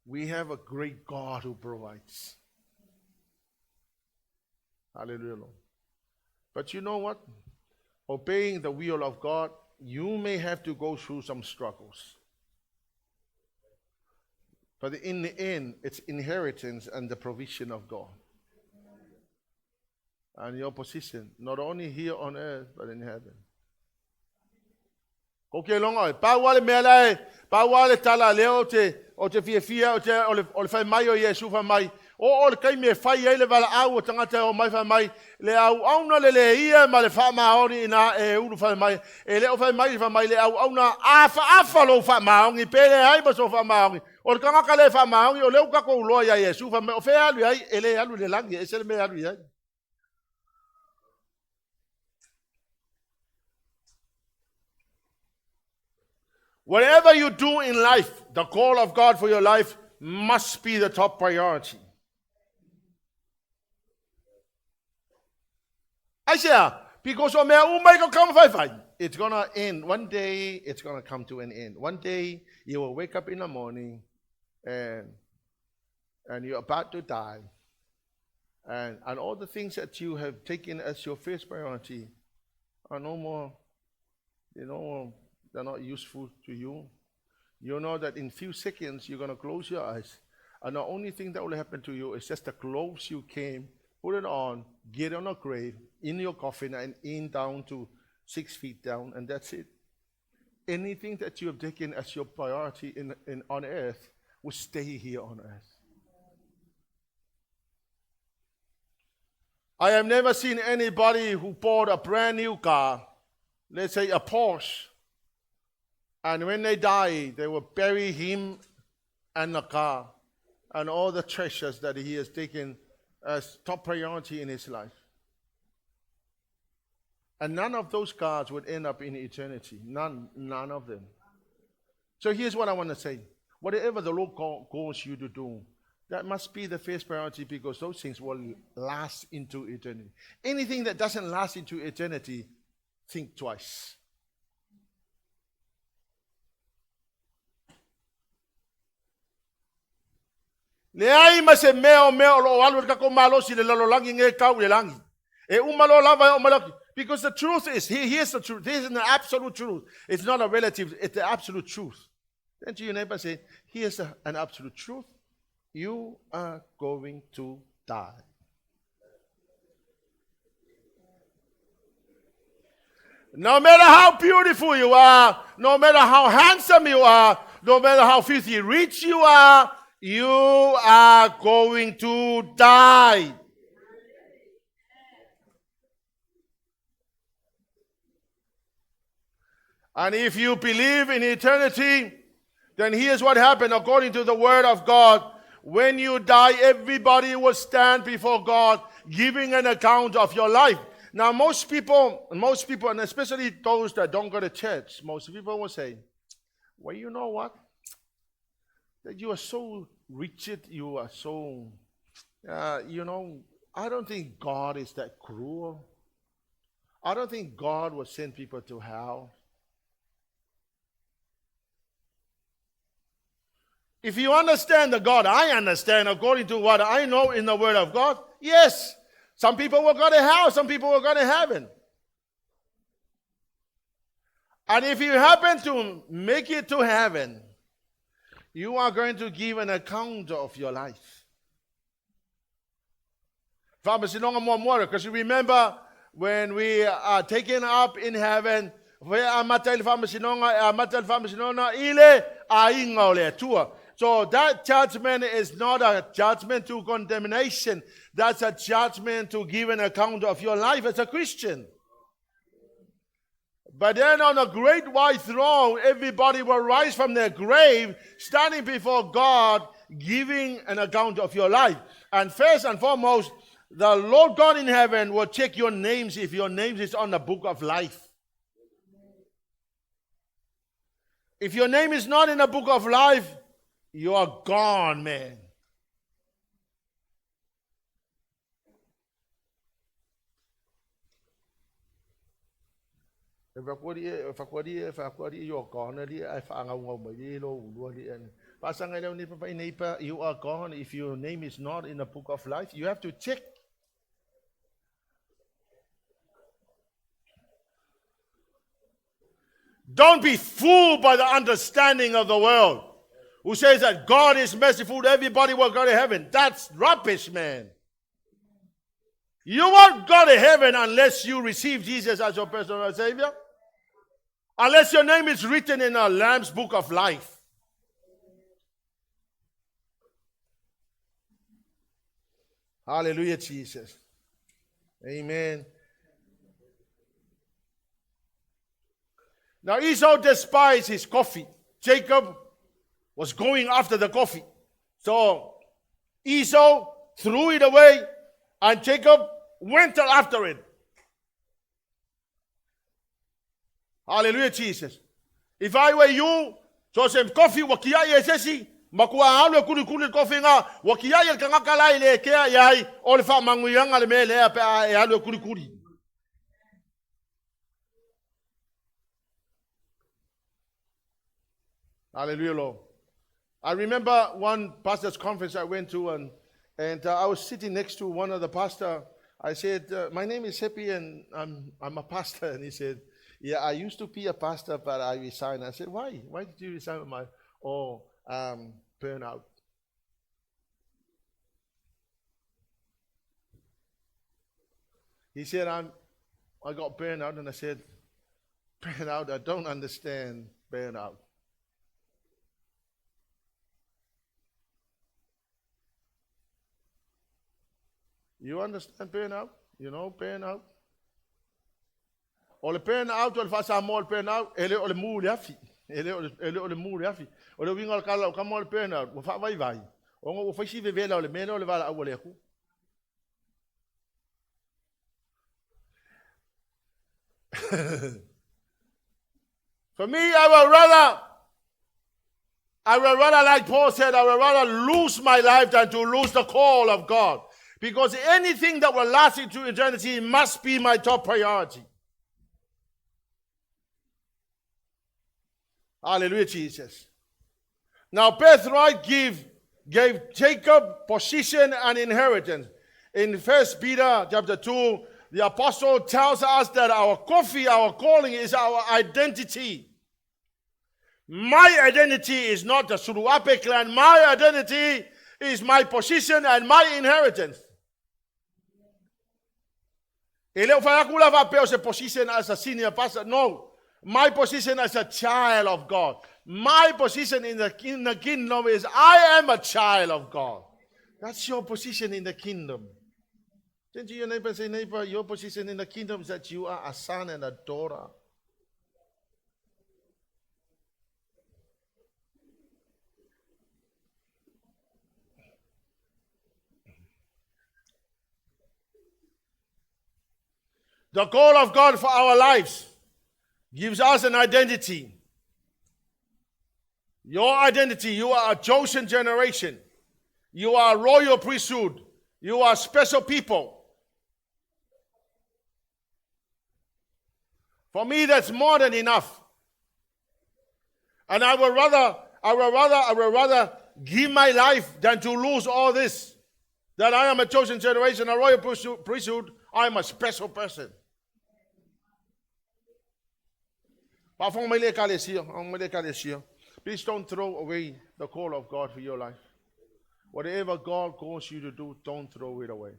we have a great God who provides. Hallelujah, Lord. But you know what? Obeying the will of God, you may have to go through some struggles. But in the end, it's inheritance and the provision of God. And your position, not only here on earth, but in heaven. Ko ke longa, pa wale mea lae, pa wale tala lea o te fia fia, o le whai mai o Iesu whai mai. O le kai me whai ai le wala au o tangata o mai whai mai. Le au auna le le ia ma le wha maori ina e ulu whai mai. E le o whai mai whai mai le au auna afa afa lo wha maongi, pele ai ma so wha maongi. O le kangaka le wha maongi, o le ukako uloa ia Iesu whai mai. O whea alu ai, e le alu le langi, e se le me alu ai. Whatever you do in life, the call of God for your life must be the top priority. I say, because o mea umai ko kama whai whai. It's going to end. One day, it's going to come to an end. One day, you will wake up in the morning and you're about to die. And all the things that you have taken as your first priority are no more, you know, they're not useful to you. You know that in few seconds, you're going to close your eyes. And the only thing that will happen to you is just the clothes you came, put it on, get on a grave, in your coffin, and in down to 6 feet down, and that's it. Anything that you have taken as your priority on earth will stay here on earth. I have never seen anybody who bought a brand new car, let's say a Porsche, and when they die, they will bury him and the car and all the treasures that he has taken as top priority in his life. And none of those cars would end up in eternity. None of them. So here's what I want to say. Whatever the Lord calls you to do, that must be the first priority, because those things will last into eternity. Anything that doesn't last into eternity, think twice. Le ai ma se mea o mea o lo alu le kako malosi le lalolangi nge kau le langi. E umalo lava e o malaki. Because the truth is, here's the truth. This is an absolute truth. It's not a relative, it's the absolute truth. Then to your neighbor say, here's an absolute truth. You are going to die. No matter how beautiful you are, no matter how handsome you are, no matter how filthy rich you are, you are going to die. And if you believe in eternity, then here's what happened according to the word of God. When you die, everybody will stand before God, giving an account of your life. Now, most people, and especially those that don't go to church, most people will say, well, you know what? That you are so rigid, you are so, I don't think God is that cruel. I don't think God will send people to hell. If you understand the God I understand according to what I know in the Word of God, yes, Some people will go to hell, some people will go to heaven. And if you happen to make it to heaven, you are going to give an account of your life. Because you remember when we are taken up in heaven, so that judgment is not a judgment to condemnation. That's a judgment to give an account of your life as a Christian. But then on the great white throne, everybody will rise from their grave, standing before God, giving an account of your life. And first and foremost, the Lord God in heaven will check your names if your names is on the book of life. If your name is not in the book of life, you are gone, man. You are gone. You are gone if your name is not in the book of life. You have to check. Don't be fooled by the understanding of the world who says that God is merciful, everybody will go to heaven. That's rubbish, man. You won't go to heaven unless you receive Jesus as your personal Savior. Unless your name is written in the Lamb's book of life. Hallelujah, Jesus. Amen. Now Esau despised his coffee. Jacob was going after the coffee. So Esau threw it away and Jacob went after it. Hallelujah, Jesus. If I were you, so se coffee wa kia ia sesi, makua alu e kuli kuli coffee nga, wa kia ia kangaka lai le kea iai, o le wha manguianga le me lea pe a e alu e kuli kuli. Hallelujah, Lord. I remember one pastor's conference I went to, and I was sitting next to one of the pastor. I said, my name is Happy, and I'm a pastor. And he said, yeah, I used to be a pastor, but I resigned. I said, why? Why did you resign? Burnout. He said, I got burnout. And I said, burnout? I don't understand burnout. You understand burnout? You know burnout? O le burnout, o le whasamoa le burnout, ele o le mū le afi. Ele o le mū le afi. O le winga o le kala o kama o le burnout, ua whaavai vai. O ngā ua whaisi vevela o le mele o le wala aua le aku. For me, I will rather, like Paul said, I will rather lose my life than to lose the call of God. Because anything that will last into eternity must be my top priority. Hallelujah, Jesus. Now, birthright gave Jacob position and inheritance. In 1 Peter chapter 2, the apostle tells us that our coffee, our calling is our identity. My identity is not the Suluape clan. My identity is my position and my inheritance. Position as a senior pastor. No. My position as a child of God. My position in the kingdom is I am a child of God. That's your position in the kingdom. Turn to your neighbor and say, neighbor, your position in the kingdom is that you are a son and a daughter. The call of God for our lives gives us an identity. Your identity, you are a chosen generation. You are a royal priesthood. You are special people. For me, that's more than enough. And I would rather give my life than to lose all this. That I am a chosen generation, a royal priesthood, I am a special person. Please don't throw away the call of God for your life. Whatever God calls you to do, don't throw it away.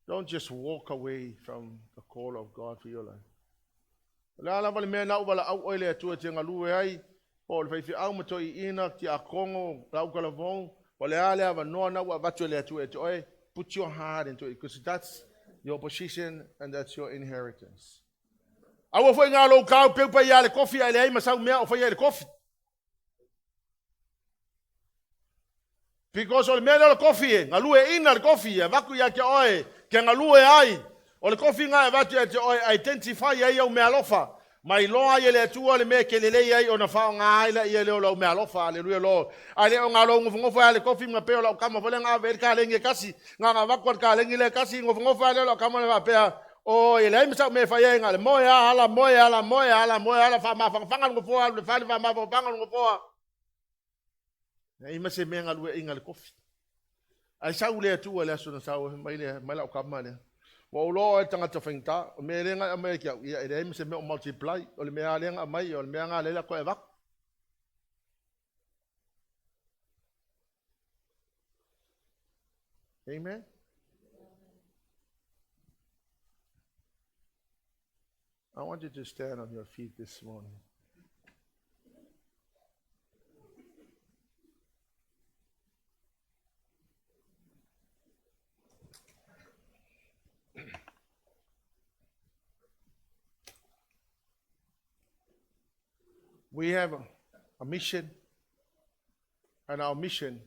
Don't just walk away from the call of God for your life. O le a lava le mea na ou valaau oe le Atua e te galue ai, po o le faifeau ma toeaiina, tiakono, lau talavou, po o le a le avanoa na ua avatu e le Atua ia te oe, put your heart into it, because that's your position and that's your inheritance. Aua foi ngā lou kau peu pai ia le kofi a e leai ma sau mea o faia i le kofi. Because o le mea lea o le kofi e galue ina le kofi e avatu ia te oe ke galue ai. O le kofi nga e avatu ia te oe identify ai au mealofa. Ma iloa ai e le Atua le mea e ke lelei ai ona faaaoga ai laia lea o lau mealofa. Aleluia Lord. Ae le o ga lou nofonofo ai le kofi ma pea o lau kama foi lea na ave ai le kalegi e kasi. Na ona avatu lava le kalegi lea e kasi nofonofo ai lea o lau kama lea faapea, Oi, e leai ma sau mea e fai ai, na o le moe lava ala, moe ala, moe ala, moe ala, faamafanafana le nofoa, alu i le fale, faamafanafana le nofoa. Leai ma se mea galueaiina le kofi. Ae sau le Atua i le aso na sau ai mai le mai lau kama lea. Ua ou loa oe le tagata faigata, o mea lea na e aumai ia te au, ia e leai ma se mea o multiply, o le mea lava lea na aumai, o le mea lena lea o le a toe avatu. Amen. I want you to stand on your feet this morning. We have a mission, and our mission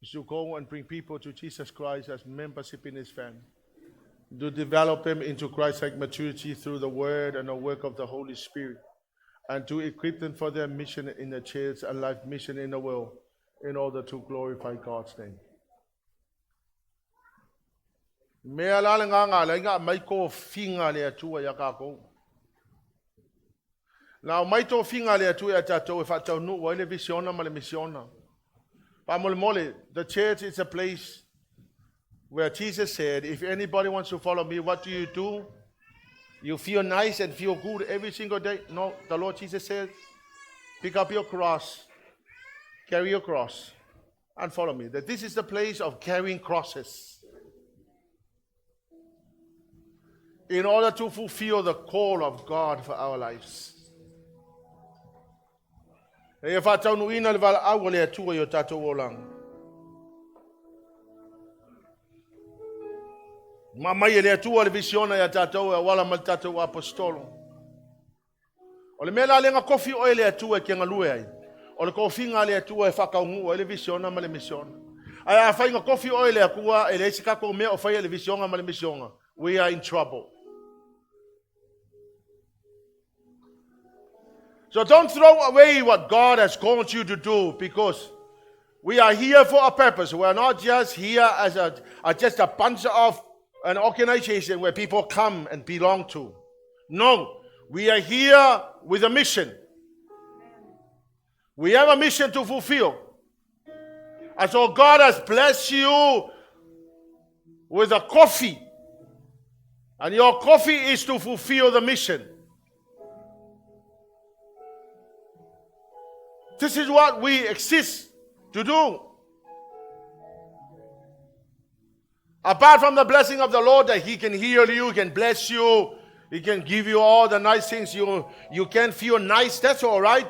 is to go and bring people to Jesus Christ as membership in His family, to develop them into Christ-like maturity through the Word and the work of the Holy Spirit, and to equip them for their mission in the church and life mission in the world in order to glorify God's name. Mea la le gagā lai nga aumai tofiga a le Atua ia tatou. Na aumai tofiga a le Atua ia tatou e faataunuu ai le visiona ma le misiona. Faamolemole, the church is a place where Jesus said, if anybody wants to follow me, what do you do? You feel nice and feel good every single day? No, the Lord Jesus said, pick up your cross, carry your cross, and follow me. That this is the place of carrying crosses. In order to fulfill the call of God for our lives. E ia faataunuuina le valaau a le Atua i o tatou olaga. Ma mai e le Atua le visiona ia tatou e auala mai le tatou aposetolo. O le mea la lea na tofi oe e le Atua e te galue ai, o le tofiga a le Atua e faataunuu ai le visiona ma le misiona. Ae afai na tofi oe e le Atua e leai se tatou mea o faia i le visiona ma le misiona, we are in trouble. So don't throw away what God has called you to do, because we are here for a purpose. We are not just here as just a bunch of an organization where people come and belong to. No, we are here with a mission. We have a mission to fulfill. And so God has blessed you with a coffee. And your coffee is to fulfill the mission. This is what we exist to do. Apart from the blessing of the Lord, that He can heal you, He can bless you, He can give you all the nice things. You can feel nice, that's all right.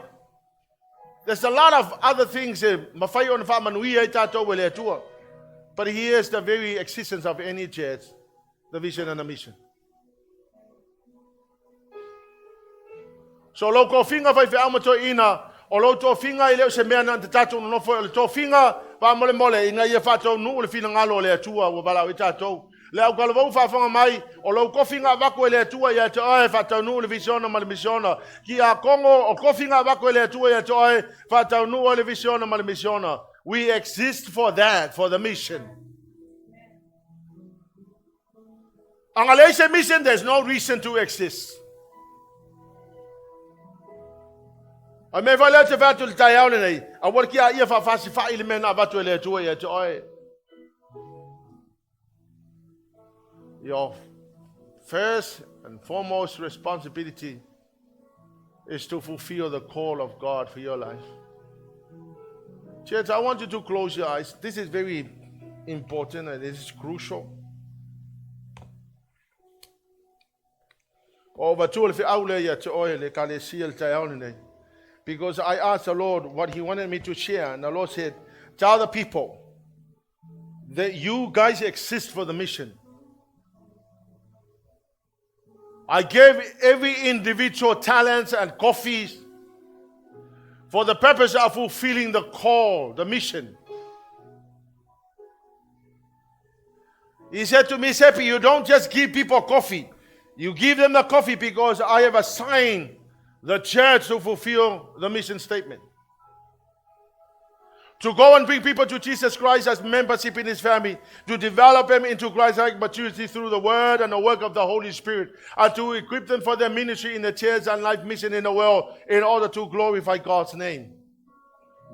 There's a lot of other things e mafai ona faamanuia ai tatou e le Atua. But here's the very existence of any church, the vision and the mission. So lou tofiga faifeau ma toeaiina, o lou tofiga e le o se mea na te tatou nonofo ai, o le tofiga faamolemole ina ia faataunuu le finagalo o le Atua ua valaau ai tatou. Le autalavou faafofoga mai, o lou tofiga avatu e le Atua ia te oe, faataunuu le visiona ma le misiona. Tiakono, o tofiga avatu e le Atua ia te oe, faataunuu ai le visiona ma le misiona. We exist for that, for the mission. A na leai se mission, there's no reason to exist. A mea fai lea te fai atu i le taeao lenei, aua le tiaia faafasifai le mea na avatu e le Atua ia te oe. Your first and foremost responsibility is to fulfill the call of God for your life. Church, I want you to close your eyes. This is very important and it is crucial. Because I asked the Lord what He wanted me to share, and the Lord said, tell the people that you guys exist for the mission. I gave every individual talents and coffees for the purpose of fulfilling the call, the mission. He said to me, Sepi, you don't just give people coffee. You give them the coffee because I have assigned the church to fulfill the mission statement. To go and bring people to Jesus Christ as membership in His family, to develop them into Christ-like maturity through the Word and the work of the Holy Spirit, and to equip them for their ministry in the church and life mission in the world in order to glorify God's name.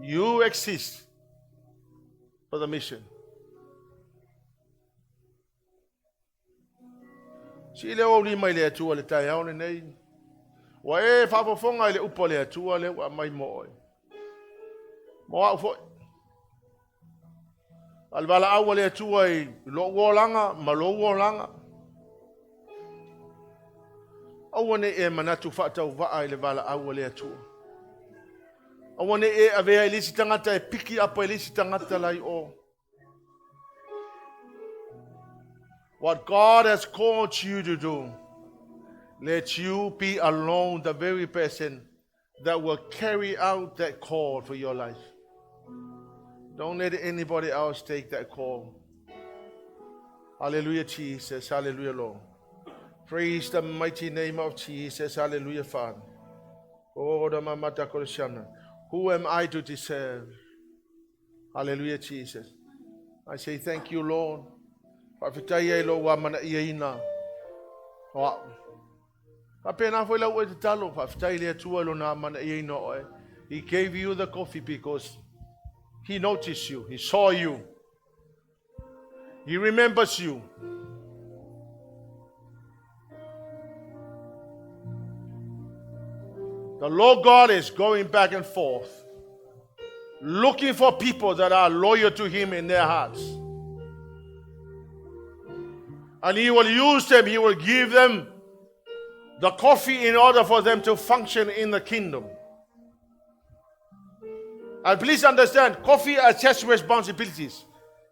You exist for the mission. Si le o lima i le atua le tai au nei. Wa e whaafofonga i le upo le atua le wa mai mo oe. Mo au foi. Alwala au le atua i lo uolanga, ma lo uolanga. Aua ne e manatu whaatau waa i le wala au le atua. Aua ne e avea i lisi tangata e piki apa i lisi tangata lai o. What God has called you to do, let you be alone the very person that will carry out that call for your life. Don't let anybody else take that call. Hallelujah, Jesus. Hallelujah, Lord. Praise the mighty name of Jesus. Hallelujah, Father. Oh, who am I to deserve? Hallelujah, Jesus. I say thank you, Lord. Whawhitai e lo wa mana ia ina. Ka pēnā foi lau e te talo, whawhitai le atua lo nā mana ia ina oe. He gave you the coffee because He noticed you. He saw you. He remembers you. The Lord God is going back and forth, looking for people that are loyal to Him in their hearts. And He will use them, He will give them the coffee in order for them to function in the kingdom. And please understand, coffee are just responsibilities.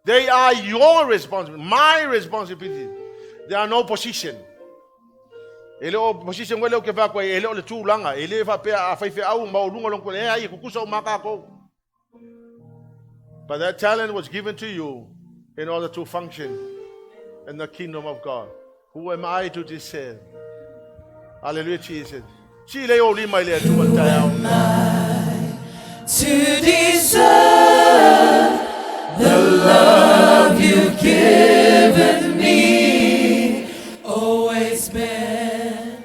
They are your responsibility, my responsibility. There are no position. E le o position wele o ke whakwa, e le o le tūlanga, e le whapea a whaiwhe au, ma o lunga longo, e ai, kukusa o makako. But that talent was given to you in order to function in the kingdom of God. Who am I to discern? Hallelujah, Jesus. Si le o lima i le atua tai au. To deserve the love you've given me, always been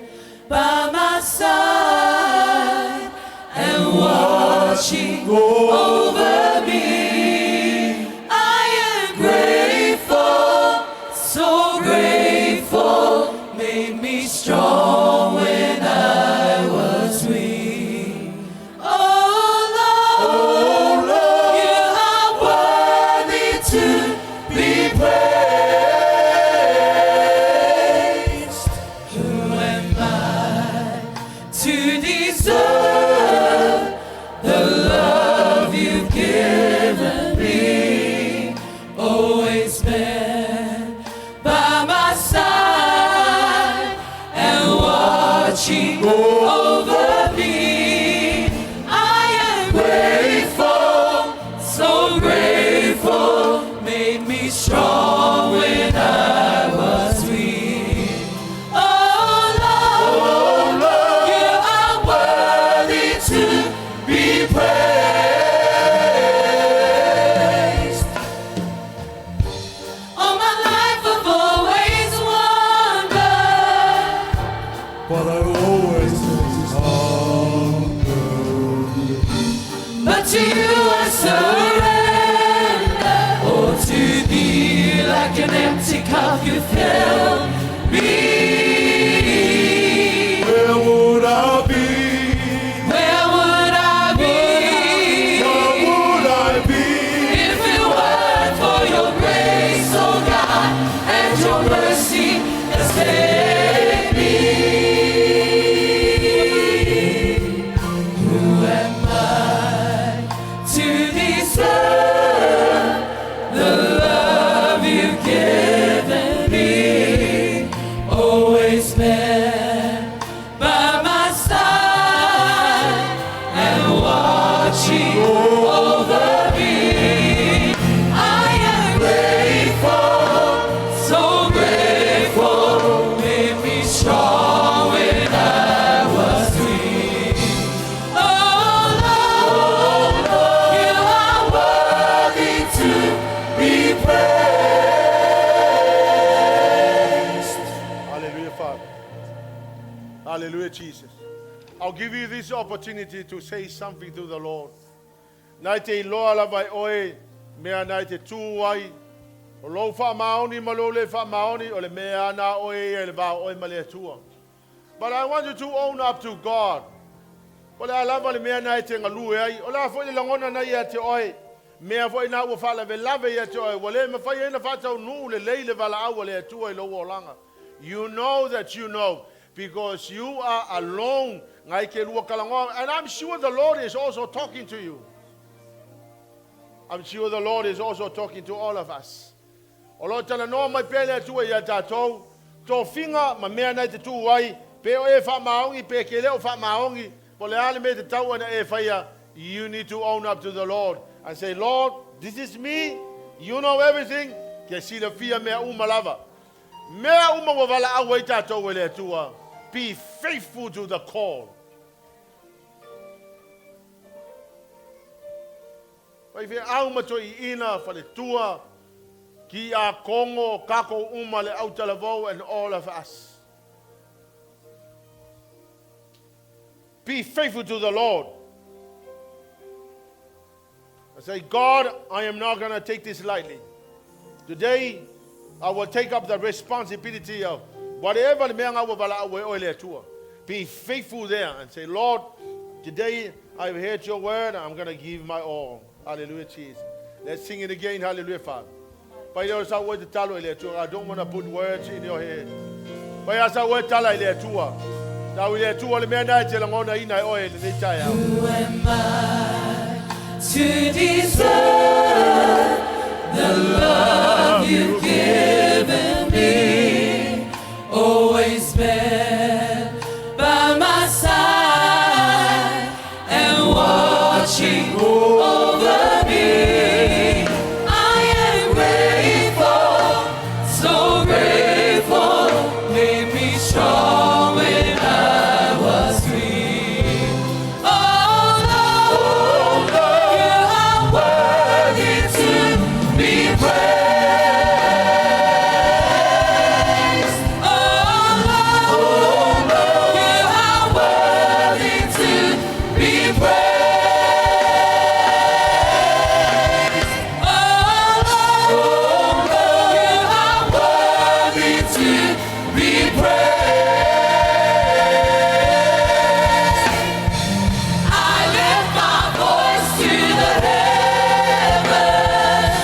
by my side and watching over me. I am grateful, so grateful, made me strong when I was weak. Oh Lord, you are worthy to be praised. Who am I to deserve the love you've given me? Always been by my side and watching over me. I am grateful, so grateful, made me strong when I was weak. Oh Lord, you are worthy to be praised. All my life I've always wondered, But I've always hungered. but to you I surrender, oh to thee Like an empty cup, you fill me. Where would I be? Where would I be Where would I be? if it weren't for your grace, oh God, and your mercy that saved me? Who am I to deserve the love you've given me? Always been by my side and watching over me. I am grateful, so grateful. Made me strong when I was weak. Oh Lord, you are worthy to be praised. Hallelujah, Father. Hallelujah, Jesus. I'll give you this opportunity to say something to the Lord. Nai te iloa lava e oe, mea nai te tū ai. O lou wha maoni ma lou le wha maoni, o le mea ana oe e le vao oe ma le atua. But I want you to own up to God. O le alava le mea nai te ngalue ai. O la foi le langona nai ia te oe. Mea foi nā ua whaalawe lave ia te oe. Ua le mawhai e na whatau nuu le leile wala au le atua i lou olanga. You know that you know because you are alone. Ngai ke lua kalangoa. And I'm sure the Lord is also talking to you. I'm sure the Lord is also talking to all of us. O lo tala noa mai pele atua ia tātou, tō finga ma mea nei te tū ai, pe o e wha maongi, pe ke leo wha maongi, po le ale me te tau ana e whaia, you need to own up to the Lord and say, Lord, this is me, you know everything, ke sila fia mea uma lava. Mea uma wa wala au ai tātou e le atua. Be faithful to the call. Pai fe au mato i ina, whale tua, ki a Kongo, kako uma le autalavou and all of us. Be faithful to the Lord. I say, God, I am not going to take this lightly. Today, I will take up the responsibility of whatever the mea ngā ua wala au e oe le atua. Be faithful there and say, Lord, today I've heard your word. I'm going to give my all. Hallelujah, Jesus. Let's sing it again. Hallelujah, Father. Pai leo sa ue te talo i le atua. I don't want to put words in your head. Pai a sa ue tala i le atua. Tau i le atua le mea nai te langona ina e oe le nei tai au. Who am I to deserve the love you've given me? Always been by my side and watching over me. I am grateful, so grateful. Made me strong when I was weak. Oh Lord, you are worthy to be praised. Oh Lord, you are worthy to be praised. Oh Lord, you are worthy to be praised. I lift my voice to the heavens,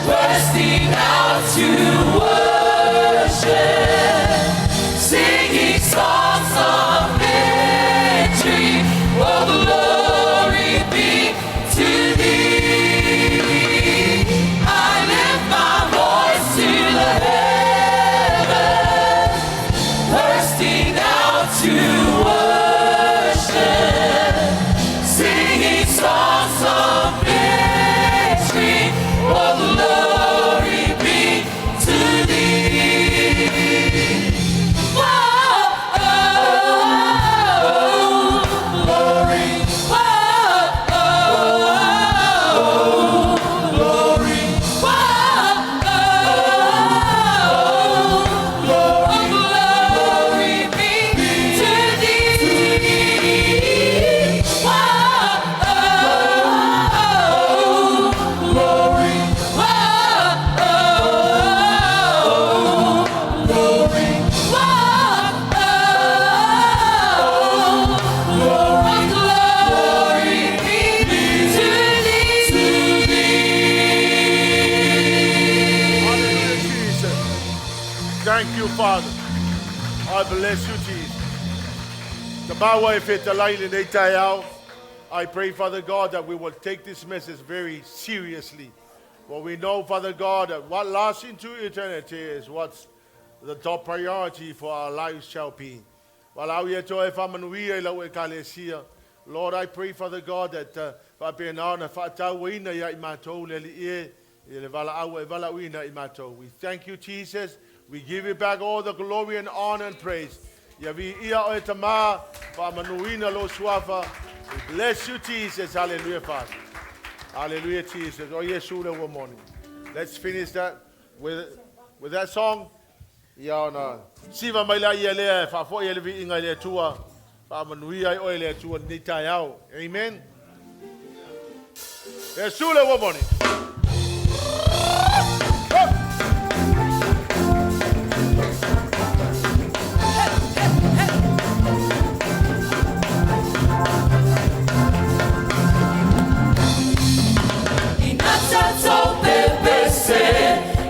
bursting out to worship, singing songs of victory. Oh, glory be to Thee. I lift my voice to the heavens, bursting out to worship, singing songs of victory. Oh, glory be Thank you, Father. I bless you, Jesus. Tamawa e fetalai lenei taeao. I pray, Father God, that we will take this message very seriously. For we know, Father God, that what lasts into eternity is what's the top priority for our lives shall be. Walau ia toe whamanuia i lau ekalesia. Lord, I pray, Father God, that whapena ona whaatauina ia i mātou le li e, i le vala au e vala uina i mātou. We thank you, Jesus. We give you back all the glory and honor and praise. Ia vi ia o e tama, whamanuina lo suafa. We bless you, Jesus. Hallelujah, Father. Hallelujah, Jesus. Oh, yes, ule ua moni. Let's finish that with that song. Ia ona siva mai la ia lea e whaafoi e le vi inga i le Atua. Whaamanuia i oe le Atua nei taeao. Amen. Iesu le ua moni. Ina tatou pepese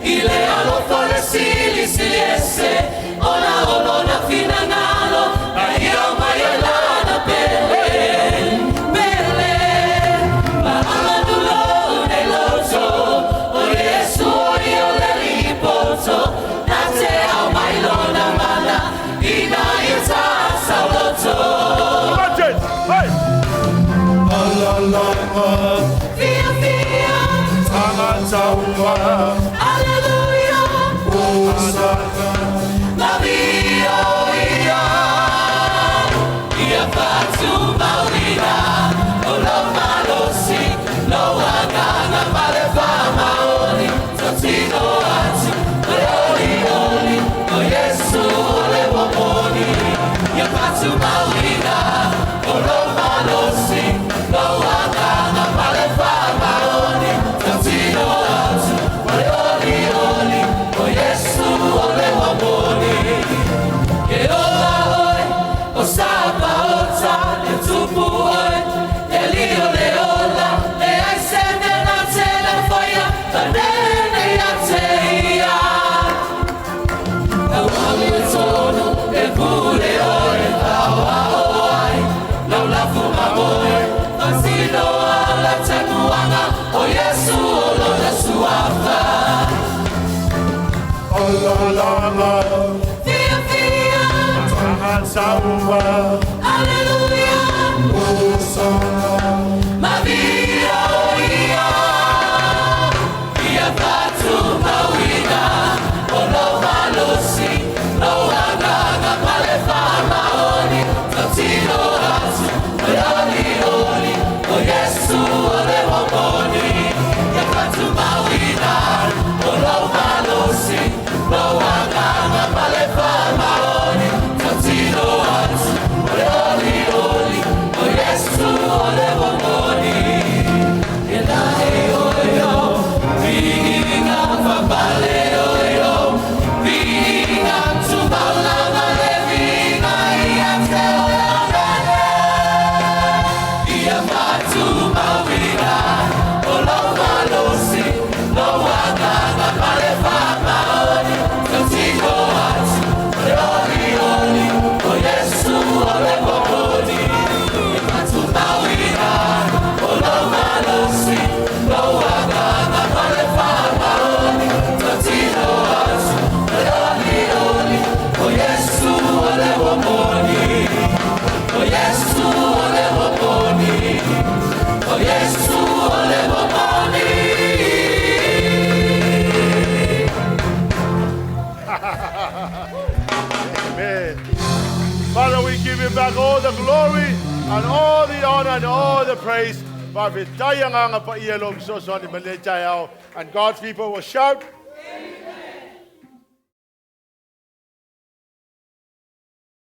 i le alofa le silisili ese ona o lona finagalo na ia mai e lana pele pele mahamanu lou nei loto o Iesu o ia o le Alii poto na te au mai lona mana ina ia tasau loto. Come on, church. Hey. Alalanga Fia fia Tagataua Aleluia Osana Lavia ia ia fatu maulina o lo malosi lo agaga ma le famaoni totino atu o le oli oli o Iesu o le uamoni ia fatu maulina o lo malosi lo agaga ma le famaoni totino atu o le oli oli o Iesu o le uamoni. Ke ola oe, o sapa o ta, le tupu oe, te lio le ola, le ai se mea na te la foia, ta nene ia te ia. Au au e tonu, e pule oe, tau ao ai, lau lafu mamoe, fasino ala tapuanga, o Iesu o lona suafa. Alalanga Fia fia, Tagataua Alleluia. Osana Mavia ia ia fatu mauina o lo malosi lo agaga ma le famaoni totino atu o le oli oli o Iesu o le uamoni ia fatu mauina o lo malosi lo agaga ma le famaoni totino atu o le oli oli o Iesu o le uamoni. E la e o yo, viga fapale o yo, viga tumaulanga le viga ia te o le ia fatu mauina o lo malosi lo agaga ma le famaoni totino atu o le oli oli o Iesu o le uamoni ia fatu mauina o lo malosi lo agaga ma le famaoni totino atu o le oli oli o Iesu o le uamoni o Iesu o le uamoni o Iesu o le uamoni. Amen. Father, we give you back all the glory and all the honor and all the praise. Faafetai agaga paia lo fesoasoani mai le taeao. And God's people will shout.